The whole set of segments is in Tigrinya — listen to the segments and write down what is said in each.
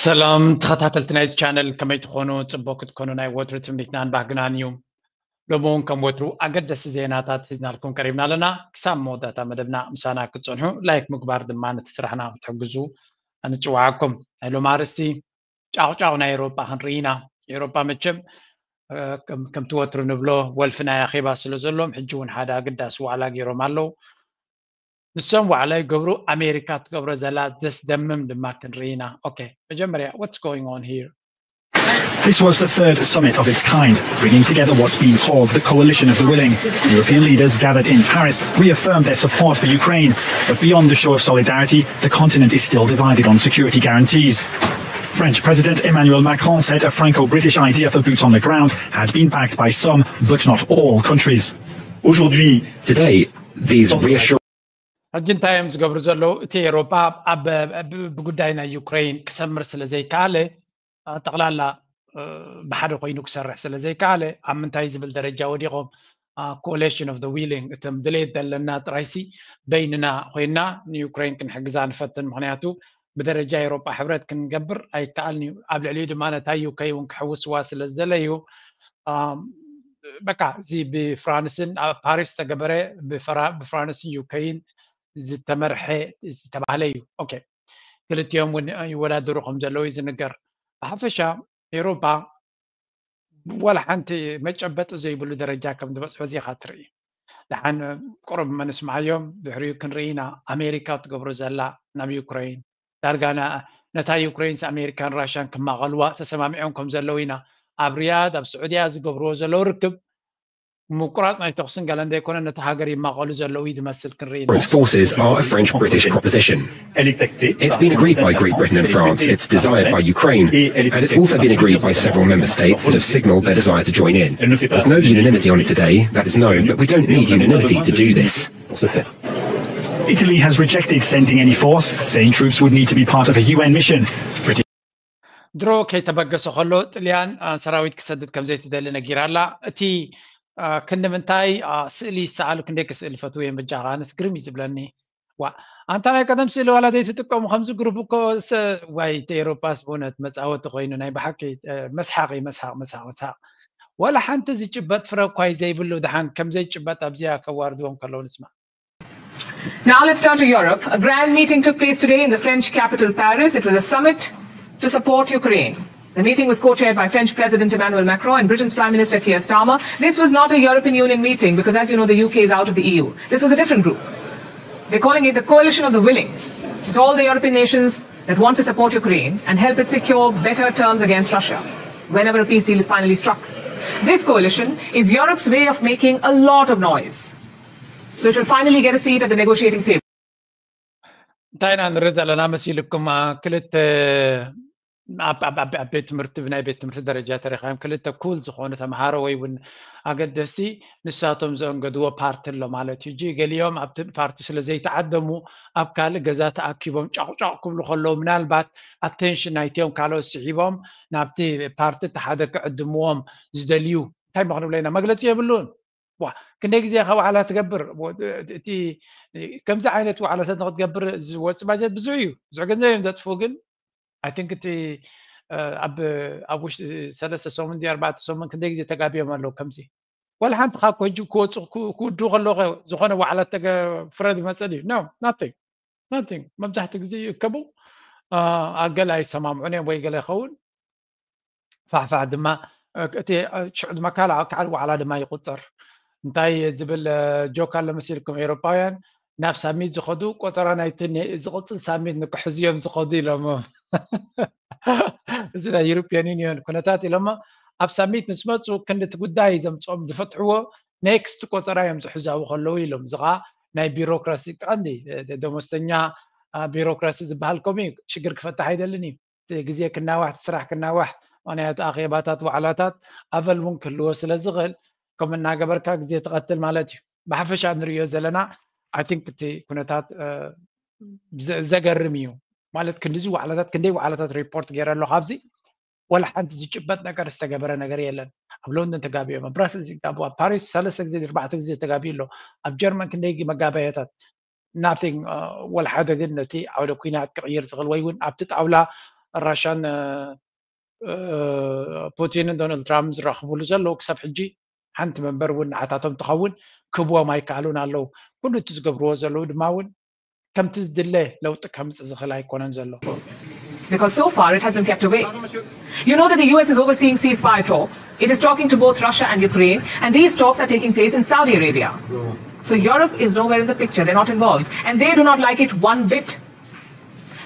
ሰላም ተኸታተልቲ ናይዚ ቻነል፣ ከመይ ትኾኑ? ጽቡቕ ክትኮኑ ናይ ወትሩ ትምኒትናን ባህግናን እዩ። ሎሚ እውን ከም ወትሩ ኣገደስቲ ዜናታት ሒዝናልኩም ቀሪብና ኣለና። ክሳብ መወዳእታ መደብና ምሳና ክትጸንሑ፣ ላይክ ምግባር ድማ ነቲ ስራሕና ክትሕግዙ ንጽውዓኩም። ናይ ሎሚ ኣርእስቲ ጫቑጫቑ ናይ ኤውሮጳ ክንርኢ ኢና። ኤውሮጳ መቸም፣ እ፣ ከም-፣ ከምቲ ወትሩ ንብሎ ወልፊ ናይ ኣኼባ ስለ ዘሎም፣ ሕጂ እውን ሓደ ኣገዳሲ ዋዕላ ገይሮም ኣለዉ። ንሶም ዋዕላ ይገብሩ፣ ኣሜሪካ ትገብሮ ዘላ ዘስደምም ድማ ክንርኢ ኢና። ኦኬ፣ መጀመርያ፣ what's going on here? This was the third summit of its kind, bringing together what's been called the Coalition of the Willing. European leaders gathered in Paris reaffirmed their support for Ukraine, but beyond the show of solidarity, the continent is still divided on security guarantees. French President Emmanuel Macron said a Franco-British idea for boots on the ground had been backed by some, but not all, countries. Aujourd'hui, Today, these reassurances ሕጂ እንታይ እዮም ዝገብሩ ዘለዉ? እቲ ኤውሮጳ ኣብ፣ ኣብ፣ ብጉዳይ ናይ ዩክሬን ክሰምር ስለ ዘይከኣለ፣ አ፣ ጠቕላላ፣ እ፣ ብሓደ ኮይኑ ክሰርሕ ስለ ዘይከኣለ፣ ኣብ ምንታይ ዝብል ደረጃ ወዲቖም? አ፣ coalition of the willing፣ እቶም ድሌት ዘለና ጥራይሲ በይንና ኮይና ንዩክሬን ክንሕግዛ ንፈትን። ምኽንያቱ ብደረጃ ኤውሮጳ ሕብረት ክንገብር ኣይከኣልን እዩ። ኣብ ልዕሊኡ ድማ ነታ ዩኬ እውን ክሕውስዋ ስለ ዝደለዩ፣ ኣም፣ በቃ እዚ ብፍራንስን ኣብ ፓሪስ ዝተገበረ ብፍራ-፣ ብፍራንስን ዩኬይን ዝተመርሐ ዝተባህለ እዩ። ኦኬ፣ ክልቲኦም እውን ይወዳደሩ ከም ዘለዉ እዩ ዝንገር። ብሓፈሻ ኤውሮጳ ዋላ ሓንቲ መጨበጢ ዘይብሉ ደረጃ ከም ዝበጽሑ እዚ ኢኻ ትርኢ። ደሓን ቁሩብ መንስምዓዮም፣ ድሕሪኡ ክንርኢ ኢና። ኣሜሪካ ትገብሮ ዘላ ናብ ዩክሬን፣ ዳርጋ ና-፣ ነታ ዩክሬንስ ኣሜሪካን ራሽያን ክማቐልዋ ተሰማሚዖም ከም ዘለዉ ኢና። ኣብ ሪያድ፣ ኣብ ስዑድያ ዝገብርዎ ዘለዉ ርክብ ምቁራጽ ናይ ተኹስን ገለ እንተይኮነ ነታ ሃገር ይማቐሉ ዘለዉ እዩ ዝመስል። ክንርኢ ኢና። forces are a French British proposition. It's been agreed by Great Britain and France. It's desired by Ukraine. And it's also been agreed by several member states that have signalled their desire to join in. There's no unanimity on it today, that is known, but we don't need unanimity to do this. Pour ce faire. Italy has rejected sending any force, saying troops would need to be part of a U N mission. ድሮ ከይተበገሰ ከሎ ጥልያን፣ አ፣ ሰራዊት ክሰድድ ከም ዘይትደሊ ነጊራ ኣላ። እቲ፣ አ፣ ክንዲ ምንታይ፣ አ፣ ስእሊ ይሰኣሉ፣ ክንደይ ከ ስእሊ ፈትው እየ በጃኻ፣ ኣነስ ግርም እዩ ዝብለኒ። ዋ፣ ኣንታ ናይ ቀደም ስእሊ ዋላ ዘይትጥቀሙ ከምዚ ግሩፕ እኮ ሰ-፣ ዋይ፣ እቲ ኤውሮጳስ ብእውነት መጻወቲ ኮይኑ ናይ ብሓቂ፣ እ፣ መስሓቕ እዩ፣ መስሓቕ፣ መስሓቕ፣ መስሓቕ። ዋላ ሓንቲ ዝጭበጥ ፍረ እኳ እዩ ዘይብሉ፣ ደሓን ከም ዘይጭበጥ ኣብዚኣ ከዋርድዎም ከለዉ ንስማዕ። Now let's turn to Europe. A grand meeting took place today in the French capital, Paris. It was a summit to support Ukraine. The meeting was co-chaired by French President Emmanuel Macron and Britain's Prime Minister Keir Starmer. This was not a European Union meeting because, as you know, the U K is out of the E U. This was a different group. They're calling it the Coalition of the Willing. It's all the European nations that want to support Ukraine and help it secure better terms against Russia whenever a peace deal is finally struck. This coalition is Europe's way of making a lot of noise. So it will finally get a seat at the negotiating table. እንታይ ኢና ንርኢ ዘለና መሲልኩም? አ፣ ክልተ ኣብ፣ ኣብ፣ ኣብ፣ ኣብ ቤት ትምህርቲ፣ ብናይ ቤት ትምህርቲ ደረጃ ተረኻዮም ክልተ ኩል ዝኾኑ ተምሃሮ ወይ እውን ኣገደስቲ ንሳቶም ዘእንገድዎ ፓርቲ ኣሎ ማለት እዩ። ሕጂ ገሊኦም ኣብቲ ፓርቲ ስለ ዘይተዓደሙ ኣብ ካልእ ገዛ ተኣኪቦም ጫቑጫቑ ክብሉ ከለዉ ምናልባት ኣቴንሽን ናይቲኦም ካልኦት ስሒቦም ናብቲ ፓርቲ እቲ ሓደ ክዕድምዎም ዝደልዩ እንታይ ምኽንብሎ ኢና መግለፂ የብሉን። ዋ፣ ክንደይ ግዜ ኢኻ ዋዕላ ትገብር? ዎ-፣ እቲ ከምዚ ዓይነት ዋዕላታት ንክትገብር ዝወፅእ ባጀት ብዙሕ እዩ። ብዙሕ ገንዘብ እዮም ዘጥፍኡ፣ ግን ኣይ ቲንክ እቲ፣ እ፣ ኣብ፣ ኣብ ውሽጢ ሰለስተ ሰሙን ድዩ ኣርባዕተ ሰሙን ክንደይ ግዜ ተጋቢዮም ኣለዉ ከምዚ? ዋላ ሓንቲ ካብ ኮጂ ክወፁ ክውድኡ ከለዉ ዝኾነ ዋዕላ ተገ-፣ ፍረ ዝመፀ ድዩ? ኖ፣ ናቲንግ፣ ናቲንግ። መብዛሕትኡ ግዜ ይእከቡ፣ እ፣ ኣብ ገለ ኣይሰማምዑን እዮም ወይ ገለ ይኸውን። ፋሕፋሕ ድማ፣ እ፣ እቲ፣ እ፣ ሽዑ ድማ ካልእ፣ ካልእ ዋዕላ ድማ ይቑጸር። እንታይ ዝብል፣ እ፣ ጆክ ኣሎ መሲልኩም? ኤውሮጳውያን ናብ ሳሚት ዝኸዱ ቆጸራ ናይቲ ነ-፣ ዝቕጽል ሳሚት ንክሕዙ እዮም ዝኸዱ ኢሎሞም። እዚ ናይ ዩሮፒያን ዩኒዮን ኩነታት ኢሎሞ ኣብ ሳሚት ምስ መጹ ክንዲ እቲ ጉዳይ ዘምጽኦም ዝፈትሕዎ ኔክስት ቆጸራ እዮም ዝሕዛቡ ከለዉ ኢሎም። እዚ ኸኣ ናይ ቢሮክራሲ ቀንዲ፣ እ፣ ደሞዝተኛ፣ እ፣ ቢሮክራሲ ዝበሃል ከምኡ እዩ። ሽግር ክፈትሕ ኣይደልን እዩ። እቲ ግዜ ክናዋሕ፣ እቲ ስራሕ ክናዋሕ፣ ምኽንያቱ ኣኼባታት፣ ዋዕላታት ኣቨል እውን ክህልዎ ስለ ዝኽእል፣ ከምኡ እናገበርካ ግዜ ትቐትል ማለት እዩ። ብሓፈሻ ንርእዮ ዘለና፣ ኣይ ቲንክ እቲ ኩነታት፣ እ፣ ዘ-፣ ዘገርም እዩ። ማለት ክንድዚ ዋዕላታት፣ ክንደይ ዋዕላታት ሪፖርት ገይረ ኣለኹ ኣብዚ፣ ወላ ሓንቲ ዝጭበጥ ነገር ዝተገበረ ነገር የለን። ኣብ ሎንዶን ተጋቢኦም፣ ኣብ ብራስልስ ይጋቡ፣ ኣብ ፓሪስ ሰለስተ ግዜ ኣርባዕተ ግዜ ተጋቢኡ ኣሎ። ኣብ ጀርመን ክንደይ መጋባእያታት፣ ናቲንግ፣ እ፣ ወላ ሓደ ግን ነቲ ዓውደ ኲናት ክቕይር ዝኽእል ወይ እውን ኣብቲ ጣውላ ራሻን ፑቲንን ዶናልድ ትራምፕ ዝራኽብሉ ዘለዉ ክሳብ ሕጂ ሓንቲ መንበር እውን ንዓታቶም ትኸውን ክብዎም ኣይከኣሉን ኣለዉ። ኩሉ እቲ ዝገብርዎ ዘለዉ ድማ እውን ከምቲ ዝድለ ለውጢ ከምፅእ ዝኽእል ኣይኮነን ዘሎ። Because so far it has been kept away. You know that the U S is overseeing ceasefire talks. It is talking to both Russia and Ukraine, and these talks are taking place in Saudi Arabia. So Europe is nowhere in the picture. They're not involved. And they do not like it one bit.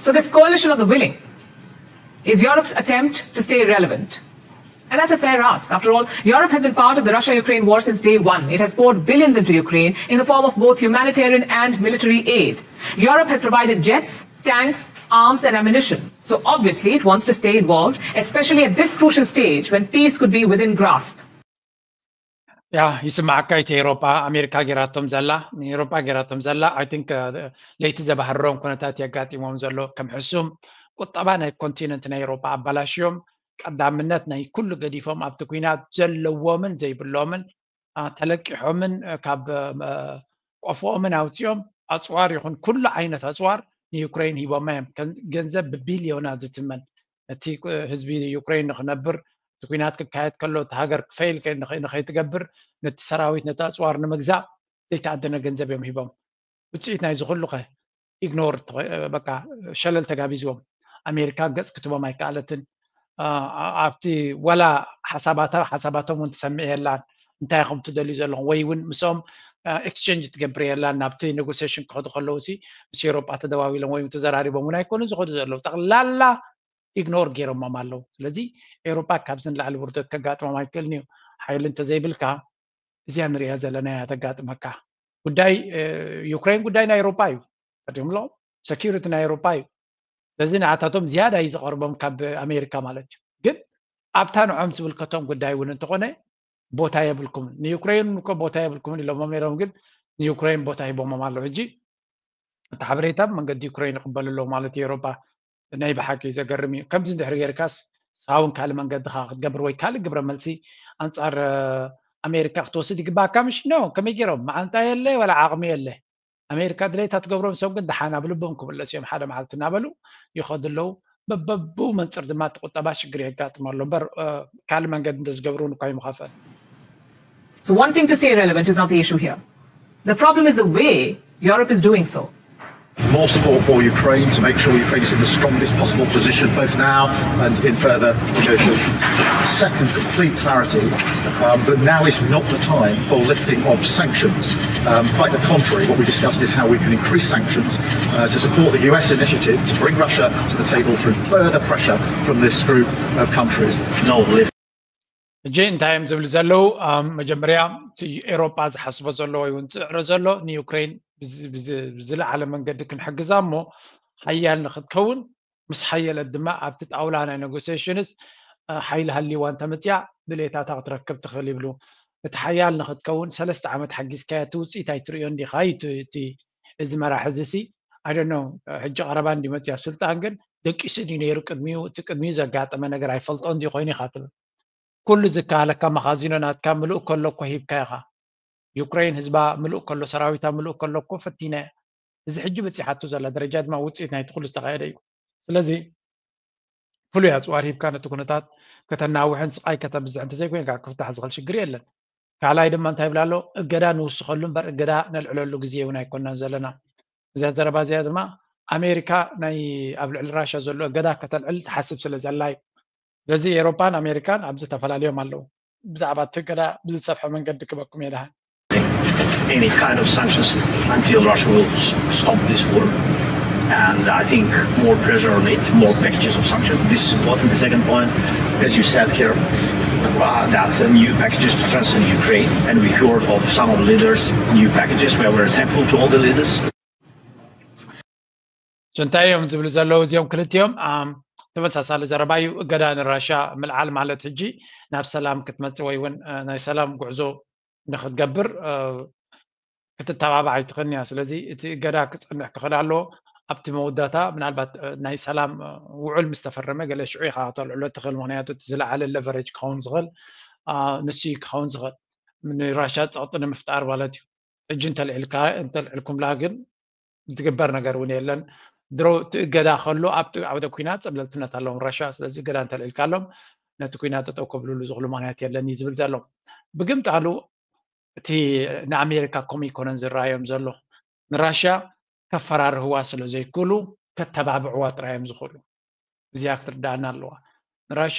So this coalition of the willing is Europe's attempt to stay relevant. And that's a fair ask. After all, Europe has been part of the Russia Ukraine war since day one. It has poured billions into Ukraine in the form of both humanitarian and military aid. Europe has provided jets, tanks, arms, and ammunition. So obviously, it wants to stay involved, especially at this crucial stage when peace could be within grasp. ያ ይስማዓካ። እቲ ኤሮጳ ኣሜሪካ ጌራቶም ዘላ ንኤሮጳ ጌራቶም ዘላ ኣይ ቲንክ ለይቲ ዘባህሮም ኩነታት የጋጢሞም ዘሎ ከም ሕሱም ቁጠባ ናይ ኮንቲነንት ናይ ኤሮጳ ኣባላሽዮም ቀዳምነት ናይ ኩሉ ገዲፎም ኣብቲ ኩናት ዘለዎምን ዘይብሎምን ተለቂሖምን ካብ ቆፎኦምን ኣውፅኦም ኣፅዋር ይኹን ኩሉ ዓይነት ኣፅዋር ንዩክሬን ሂቦማ እዮም። ገንዘብ ብቢልዮናት ዝትመን እቲ ህዝቢ ዩክሬን ንክነብር እቲ ኩናት ክካየድ ከሎ እቲ ሃገር ክፈይል ንኸይትገብር ነቲ ሰራዊት ነቲ ኣፅዋር ንምግዛእ ዘይተኣደነ ገንዘብ እዮም ሂቦም። ውፅኢት ናይ ዝኩሉ ከ ኢግኖር በቃ ሸለል ተጋቢዝዎም ኣሜሪካ ገፅ ክትቦም ኣይከኣለትን። ኣብቲ ወላ ሓሳባታ ሓሳባቶም እውን ትሰምዕ የላን እንታይ ኢኹም ትደልዩ ዘለኹም ወይ እውን ምስኦም ኤክስቸንጅ ትገብር የላን ናብቲ ኔጎሲሽን ክኸዱ ከለዉ ሲ ምስ ኤሮጳ ተደዋዊሎም ወይ ተዘራሪቦም እውን ኣይኮኑ ዝኸዱ ዘለዉ ጠቕላላ ኢግኖር ገይሮሞም ኣለዉ። ስለዚ ኤውሮጳ ካብዚ ንላዕሊ ውርደት ከጋጥሞም ኣይክእልን እዩ። ሓይሊ እንተዘይብልካ እዚኣ ንሪኣ ዘለና እያ ተጋጥመካ። ጉዳይ ዩክሬን ጉዳይ ናይ ኤውሮጳ እዩ። ቀዲምሎም ሰኪሪቲ ናይ ኤውሮጳ እዩ። ስለዚ ንዓታቶም ዝያዳ እዩ ዝቐርቦም ካብ ኣሜሪካ ማለት እዩ። ግን ኣብታ ንዖም ዝምልከቶም ጉዳይ እውን እንተኾነ ቦታ የብልኩምን ንዩክሬን እኮ ቦታ የብልኩምን ኢሎሞም ነይሮም። ግን ንዩክሬን ቦታ ሂቦሞም ኣለዉ። ሕጂ እቲ ሓበሬታ ብመንገዲ ዩክሬን ይቕበሉ ኣለዉ ማለት እዩ ኤውሮጳ። ናይ ብሓቂ ዘገርም እዩ። ከምዚ እንድሕር ጌርካስ ሳውን ካልእ መንገድኻ ክትገብር ወይ ካልእ ግብረ መልሲ ኣንጻር ኣሜሪካ ክትወስድ ይግባእካ ምሽ ኖ ከመይ ገይሮም መዓንጣ የለ ወላ ዓቕሚ የለ ኣሜሪካ ድሌታ ትገብሮም ሰው ግን ደሓን ኣብ ልቦም ክምለስ እዮም ሓደ መዓልቲ እናበሉ ይኸዱ ኣለዉ። በበብኡ መንፅር ድማ እቲ ቁጠባ ሽግር የጋጥም ኣሎ እምበር ካልእ መንገዲ እንተዝገብሩ እውን እኳ ይምኸፈል። So one thing to stay relevant is not the issue here. The problem is the way Europe is doing so. More support for Ukraine to make sure Ukraine is in the strongest possible position, both now and in further negotiations. Second, complete clarity um, that now is not the time for lifting of sanctions. Um, quite the contrary, what we discussed is how we can increase sanctions uh, to support the U S initiative to bring Russia to the table through further pressure from this group of countries. No lift. ሕጂ እንታይ እዮም ዝብሉ ዘለዉ? መጀመርያ ኤሮጳ ዝሓስቦ ዘሎ ወይ እውን ዝፅዕሮ ዘሎ ንዩክሬን ብዝለዓለ መንገዲ ክንሕግዛ እሞ ሓያል ንክትከውን ምስ ሓየለት ድማ ኣብቲ ጣውላ ናይ ኔጎሲሽንስ ሓይሊ ሃልይዋ እንተመፅያ ድሌታታ ክትረክብ ትኽእል ይብሉ። እቲ ሓያል ንክትከውን ሰለስተ ዓመት ሓጊዝካያ እቲ ውፅኢት ኣይትርእዮን ዲኻ? እዩ እቲ እዚ መራሒ እዚ ሲ ኣደኖ ሕጂ ቀረባ እንዲ መፅያ ስልጣን ግን ደቂሱ ድዩ ነይሩ ቅድሚኡ እቲ ቅድሚኡ ዘጋጠመ ነገር ኣይፈልጦ እንዲ ኮይኑ ኢኻ ትብል። ኩሉ ዝከሃለካ መኻዚኖ ናትካ ምሉእ ከሎ እኮ ሂብካ ኢኻ። ዩክሬን ህዝባ ምሉእ ከሎ ሰራዊታ ምሉእ ከሎ እኮ ፈቲና እያ። እዚ ሕጂ በፂሓቶ ዘላ ደረጃ ድማ ውፅኢት ናይቲ ኩሉ ዝተኻየደ እዩ። ስለዚ ፍሉይ ኣፅዋር ሂብካ ነቲ ኩነታት ከተናውሕን ስቓይ ከተብዝሕ እንተዘይኮይንካ ክፍታሕ ዝኽእል ሽግር የለን። ካልኣይ ድማ እንታይ ይብል ኣሎ? እገዳ ንውስኸሉ እምበር እገዳ ነልዕለሉ ግዜ እውን ኣይኮናን ዘለና። እዚኣ ዘረባ እዚኣ ድማ ኣሜሪካ ናይ ኣብ ልዕሊ ራሻ ዘሎ እገዳ ከተልዕል ትሓስብ ስለ ዘላ እዩ። ስለዚ ኤውሮፓን ኣሜሪካን ኣብዚ ተፈላልዮም ኣለዉ። ብዛዕባ እቲ እገዳ ብዝሰፍሐ መንገዲ ክበኩም እየ ደሓን። any kind of sanctions until Russia will stop this war. And I think more pressure on it, more packages of sanctions. This is important. The second point, as you said here, uh, that uh, new packages to strengthen Ukraine. And we heard of some of the leaders' new packages. We are very thankful to all the leaders. እንታይ እዮም ዝብሉ ዘለዉ እዚኦም ክልቲኦም? ተመሳሳሊ ዘረባ እዩ። እገዳ ንራሻ ምልዓል ማለት ሕጂ ናብ ሰላም ክትመፅእ ወይ እውን ናይ ሰላም ጉዕዞ ንክትገብር ክትተባባዕ ኣይትኽእልን እያ። ስለዚ እቲ እገዳ ክፀንሕ ክኽእል ኣለዎ። ኣብቲ መወዳእታ ምናልባት ናይ ሰላም ውዑል ምስ ተፈረመ ገለ ሽዑ ኢኻ ከተልዕሎ ትኽእል። ምክንያቱ እቲ ዝለዓለ ለቨሬጅ ክኸውን ዝኽእል ንሱ እዩ ክኸውን ዝኽእል። ንራሻ ፀቕጢ ንምፍጣር ማለት እዩ። ሕጂ እንተልዕልኩምላ ግን ዝግበር ነገር እውን የለን። ድሮ እቲ እገዳ ከሎ ኣብቲ ዓውደ ኩናት ጸብለልትነት ኣለዎም ራሻ። ስለዚ እገዳ እንተልዒልካሎም ነቲ ኩናት ጠጠው ከብልሉ ዝኽእሉ ምኽንያት የለን እዩ ዝብል ዘሎ። ብግምጣሉ እቲ ንኣሜሪካ ከምኡ ይኮነን ዝረኣዮም ዘሎ። ንራሻ ከፈራርህዋ ስለ ዘይክእሉ ከተባብዕዋ ጥራይ እዮም ዝኽእሉ። እዚኣ ክትርዳእና ኣለዋ። ንራሻ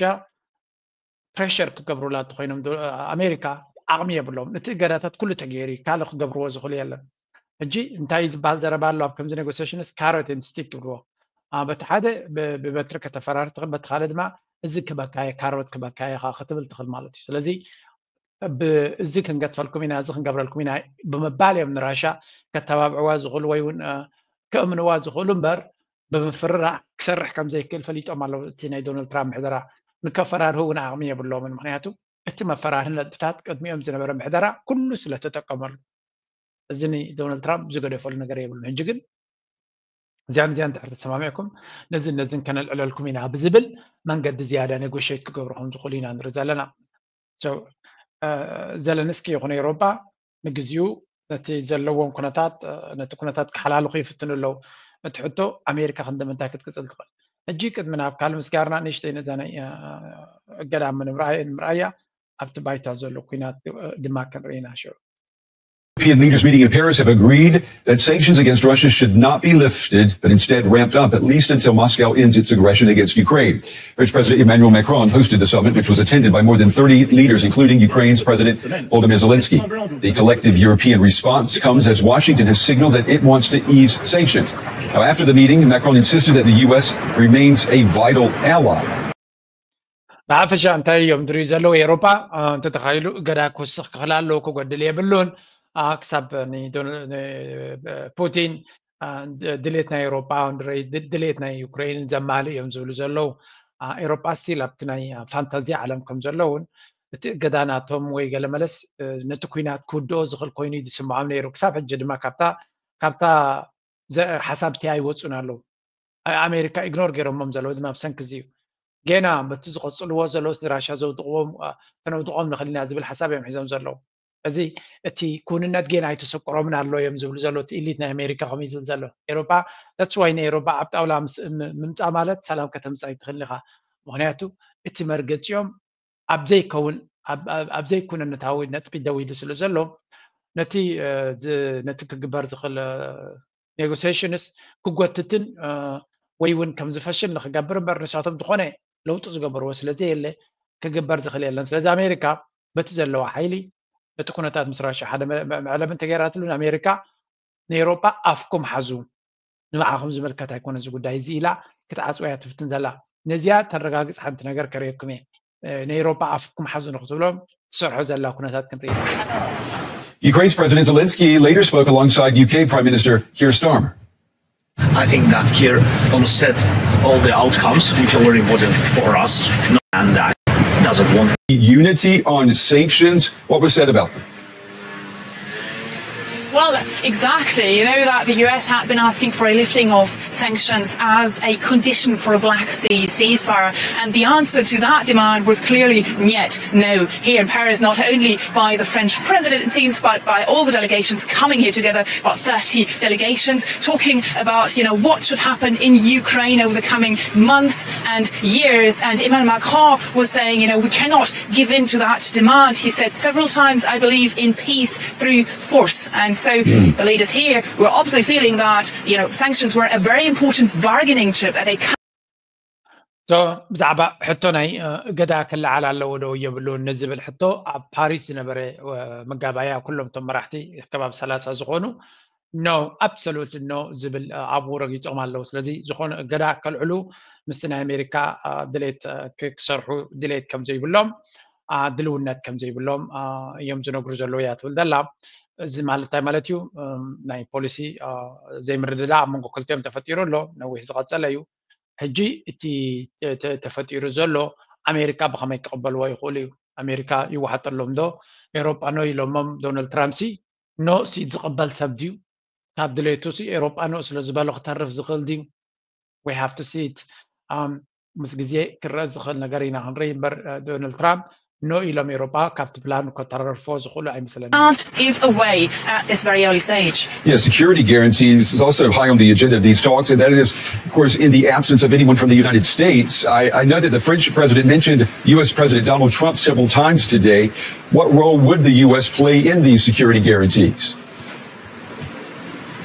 ፕሬሸር ክገብሩላ እንተኮይኖም ዶ-፣ ኣሜሪካ ዓቕሚ የብሎም። እቲ እገዳታት ኩሉ ተገይሩ እዩ፣ ካልእ ክገብርዎ ዝኽእሉ የለን። ሕጂ እንታይ ዝበሃል ዘረባ ኣሎ ኣብ ከምዚ ኔጎሲሽንስ? ካሮት ኤንድ ስቲክ ይብልዎ። አ፣ በቲ ሓደ ብ-፣ ብበትሪ ከተፈራሪ ትኽእል፣ በቲ ካልእ ድማ እዚ ክበካየ፣ ካሮት ክበካየ ኢኻ ክትብል ትኽእል ማለት እዩ። ስለዚ ብ-፣ እዚ ክንገድፈልኩም ኢና፣ እዚ ክንገብረልኩም ኢና ብምባል እዮም ንራሻ ከተባብዕዋ ዝኽእሉ ወይ እውን፣ አ፣ ከእምንዋ ዝኽእሉ እምበር ብምፍርራሕ ክሰርሕ ከም ዘይክእል ፈሊጦም ኣለዉ። እቲ ናይ ዶናልድ ትራምፕ ምሕደራ ንከፈራርሁ እውን ዓቕሚ የብሎምን። ምኽንያቱ እቲ መፈራርሂ ነጥብታት ቅድሚኦም ዝነበረ ምሕደራ ኩሉ ስለ ተጠቀመሉ። እዚ ንዶናልድ ትራምፕ ዝገደፈሉ ነገር የብሉን። ሕጂ ግን እዚያን እዚያን እንድሕር ተሰማሚዕኩም ነዝን ነዝን ከነልዕለልኩም ኢና ብዝብል መንገዲ ዝያዳ ኔጎሽት ክገብሩ ከም ዝኽእሉ ኢና ንርኢ ዘለና። So፣ አ፣ ዘለንስኪ ይኹን ኤውሮጳ ንግዚኡ ነቲ ዘለዎም ኩነታት፣ አ፣ ነቲ ኩነታት ክሓላልኹ ይፍትኑ ኣለዉ። እቲ ሕቶ ኣሜሪካ ክንደ ምንታይ ክትቅጽል ትኽእል? ሕጂ ቅድሚ ናብ ካልእ ምስጋርና ንእሽተይ ነዛ ናይ፣ አ፣ እገዳ ምንምርኣይ-፣ ንምርኣያ ኣብቲ ባይታ ዘሎ ኩናት፣ አ፣ ድማ ክንርኢ ኢና ሽዑ። European leaders meeting in Paris have agreed that sanctions against Russia should not be lifted, but instead ramped up, at least until Moscow ends its aggression against Ukraine. French President Emmanuel Macron hosted the summit, which was attended by more than thirty leaders, including Ukraine's President Volodymyr Zelensky. The collective European response comes as Washington has signaled that it wants to ease sanctions. Now, after the meeting, Macron insisted that the U S remains a vital ally. ብሓፈሻ እንታይ እዮም ዝሪኡ ዘለዉ? ኤውሮጳ፣ አ፣ እንተተኻኢሉ እገዳ ክውስኽ ክኽእል ኣለዎ፣ ክጎድል የብሉን። አ፣ ክሳብ ን-፣ ዶን-፣ ን-፣ ፑቲን፣ አ፣ ድ-፣ ድሌት ናይ ኤውሮጳ፣ ድሬ-፣ ድ-፣ ድሌት ናይ ዩክሬን ዘማልእ እዮም ዝብሉ ዘለዉ። አ፣ ኤውሮጳ ስቲል ኣብቲ ናይ፣ አ፣ ፋንታዚ ዓለም ከም ዘለውን እቲ እገዳ ናቶም ወይ ገለ መለስ፣ እ፣ ነቲ ኩናት ክውድኦ ዝኽእል ኮይኑ እዩ ዝስምዖም ነይሩ። ክሳብ ሕጂ ድማ ካብታ፣ ካብታ ዘ-፣ ሓሳብ እቲኣ ኣይወጹን ኣለዉ። ኣ-፣ ኣሜሪካ ኢግኖር ገይሮሞም ዘለዉ ድማ ብሰንኪ እዚ እዩ። ጌና በቲ ዝቐጽልዎ ዘለዉ ንራሻ ዘውድቕዎም፣ ኣ፣ ከነውድቖም ንኽእል ኢና ዝብል ሓሳብ እዮም ሒዞም ዘለዉ። እዚ እቲ ክውንነት ጌና ኣይተሰቆሮምን ኣሎ እዮም ዝብሉ ዘለዉ። እቲ ኢሊት ናይ ኣሜሪካ ከምኡ እዩ ዝብል ዘሎ። ኤውሮጳ፣ that's why ንኤውሮጳ ኣብ ጣውላ ምስ-፣ ም-፣ ምምጻእ ማለት ሰላም ከተምጽእ ኣይትኽእልን ኢኻ። ምኽንያቱ እቲ መርገጺኦም ኣብ ዘይከውን፣ ኣብ፣ ኣብ፣ ኣብ ዘይኩነነታዊ ነጥቢ ደው ኢሉ ስለ ዘሎ፣ ነቲ፣ እ፣ ዝ-፣ ነቲ ክግበር ዝኽእል፣ እ፣ ኔጎሲዬሽንስ ክጎትትን፣ እ፣ ወይ እውን ከም ዝፈሽል ንክገብር እምበር ንሳቶም ዝኾነ ለውጢ ዝገበርዎ ስለ ዘየለ ክግበር ዝኽእል የለን። ስለዚ ኣሜሪካ በቲ ዘለዋ ሓይሊ፣ በቲ ኩነታት ምስ ራሻ ሓደ መ-፣ መ-፣ መዕለቢ እንተገይራትሉ ንኣሜሪካ ንኤውሮጳ ኣፍኩም ሓዙ፣ ንባዕኹም ዝምልከት ኣይኮነ እዚ ጉዳይ እዚ ኢላ ክትዓጽዋ እያ ትፍትን ዘላ። ነዚኣ ተረጋግጽ ሓንቲ ነገር ከርእየኩም እየ። እ፣ ንኤውሮጳ ኣፍኩም ሓዙ ንክትብሎም ትሰርሖ ዘላ ኩነታት ክንርኢ ኢና። Ukraine's President Zelensky later spoke alongside U K Prime Minister Keir Starmer. I think that Keir almost said all the outcomes which are very important for us, and that doesn't want Unity on sanctions. What was said about them? Well, exactly. You know that the U S had been asking for a lifting of sanctions as a condition for a Black Sea ceasefire, and the answer to that demand was clearly niet, no. Here in Paris, not only by the French president, it seems, but by all the delegations coming here together, about thirty delegations, talking about, you know, what should happen in Ukraine over the coming months and years. And Emmanuel Macron was saying, you know, we cannot give in to that demand. He said several times, I believe, in peace through force. And so the leaders here were obviously feeling that, you know, sanctions were a very important bargaining chip that they So፣ ብዛዕባ ሕቶ ናይ፣ እ፣ እገዳ ክለዓል ኣለዎ ዶ የብሉን ንዝብል ሕቶ ኣብ ፓሪስ ዝነበረ፣ እ፣ መጋባእያ ኩሎም እቶም መራሕቲ ከባቢ ሰላሳ ዝኾኑ ኖ፣ ኣብሶሉትሊ ኖ ዝብል፣ እ፣ ኣብኡ ረጊጾም ኣለዉ። ስለዚ ዝኾነ እገዳ ከልዕሉ ምስቲ ናይ ኣሜሪካ፣ እ፣ ድሌት፣ እ፣ ክ-፣ ክሰርሑ ድሌት ከም ዘይብሎም፣ እ፣ ድልውነት ከም ዘይብሎም፣ እ፣ እዮም ዝነግሩ ዘለዉ እያ ትብል ዘላ። እዚ ማለት እንታይ ማለት እዩ? እም፣ ናይ ፖሊሲ፣ እ፣ ዘይምርድዳእ ኣብ መንጎ ክልቲኦም ተፈጢሩ ኣሎ። ነዊሕ ዝቐጸለ እዩ። ሕጂ እቲ ተ-፣ ተ-፣ ተፈጢሩ ዘሎ ኣሜሪካ ብኸመይ ክቕበልዎ ይኽእሉ እዩ? ኣሜሪካ ይወሓጠሎም ዶ? ኤውሮጳ ኖ ኢሎሞም ዶናልድ ትራምፕ ሲ ኖ ሲ ዝቕበል ሰብ ድዩ? ካብ ድሌቱ ሲ ኤውሮጳ ኖ ስለ ዝበሎ ክተርፍ ዝኽእል ድዩ? We have to see it። ኣም፣ ምስ ግዜ ክረአ ዝኽእል ነገር ኢና ክንርኢ እምበር፣ እ፣ ዶናልድ ትራምፕ ኖ ኢሎም ኤውሮጳ ካብቲ ፕላን ከተራርፎ ዝኽእሉ ኣይመስለኒ። Can't give away at this very early stage. Yeah, security guarantees is also high on the agenda of these talks, and that is, of course, in the absence of anyone from the United States. I, I know that the French president mentioned U S President Donald Trump several times today. What role would the U S play in these security guarantees?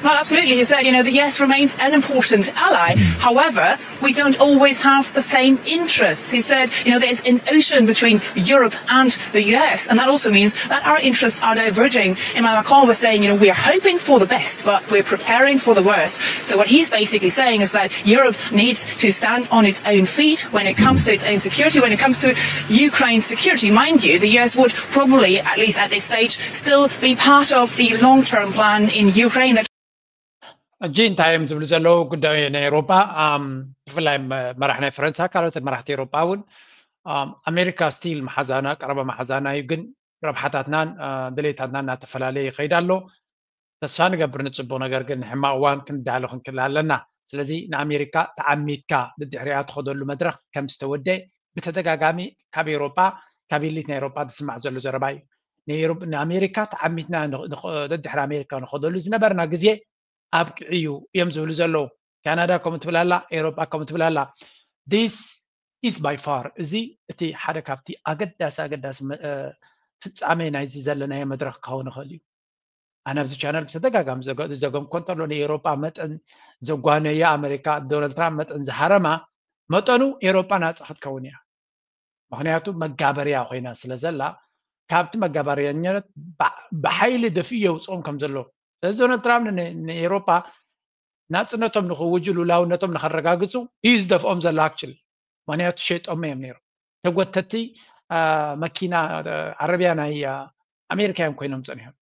Well, absolutely. He said, you know, the U S remains an important ally. However, we don't always have the same interests. He said, you know, there's an ocean between Europe and the U S, and that also means that our interests are diverging. Emmanuel Macron was saying, you know, we're hoping for the best, but we're preparing for the worst. So what he's basically saying is that Europe needs to stand on its own feet when it comes to its own security, when it comes to Ukraine's security. Mind you, the U S would probably, at least at this stage, still be part of the long-term plan in Ukraine. That ሕጂ እንታይ እዮም ዝብሉ ዘለዉ ጉዳይ ናይ ኤውሮጳ? ብፍላይ መራሕ ናይ ፈረንሳ፣ ካልኦት መራሕቲ ኤውሮጳ እውን ኣሜሪካ ስቲል መሓዛና፣ ቀረባ መሓዛና እዩ፣ ግን ረብሓታትናን ድሌታትናን እናተፈላለየ ይኸይድ ኣሎ። ተስፋ ንገብር ንፅቡቕ ነገር፣ ግን ንሕማቕ እዋን ክንዳሎ ክንክእል ኣለና። ስለዚ ንኣሜሪካ ተዓሚትካ ድድሕሪኣ ትኸደሉ መድረኽ ከም ዝተወደ ብተደጋጋሚ ካብ ኤውሮጳ፣ ካብ ኤሊት ናይ ኤውሮጳ ዝስማዕ ዘሎ ዘረባ እዩ። ንኣሜሪካ ተዓሚትና ደድሕሪ ኣሜሪካ ንኸደሉ ዝነበርና ግዜ ኣብቅዕ እዩ እዮም ዝብሉ ዘለዉ። ካናዳ ከምኡ ትብል ኣላ፣ ኤውሮጳ ከምኡ ትብል ኣላ። This is by far፣ እዚ እቲ ሓደ ካብቲ ኣገዳሲ ኣገዳሲ ፍጻሜ ናይዚ ዘለናዮ መድረኽ ክኸውን ይኽእል እዩ። ኣነ ኣብዚ ቻነል ብተደጋጋሚ ዝዘገምኮ እንተሎ ንኤውሮጳ መጠን ዘጓነየ ኣሜሪካ፣ ዶናልድ ትራምፕ መጠን ዝሃረማ መጠኑ ኤውሮጳ ናጻ ክትከውን እያ። ምኽንያቱ መጋበርያ ኮይና ስለ ዘላ፣ ካብቲ መጋበርያነት ብሓይሊ ደፊኡ የውፅኦም ከም ዘሎ። ስለዚ ዶናልድ ትራምፕ ንኤውሮጳ ናፅነቶም ንክውጁ፣ ሉላውነቶም ንከረጋግፁ እዩ ዝደፍኦም ዘሎ። ኣክቹሊ ምኽንያቱ ሸይጦሞ እዮም ነይሮም። ተጎተቲ መኪና፣ ዓረብያ ናይ ኣሜሪካ እዮም ኮይኖም ፀኒሖም።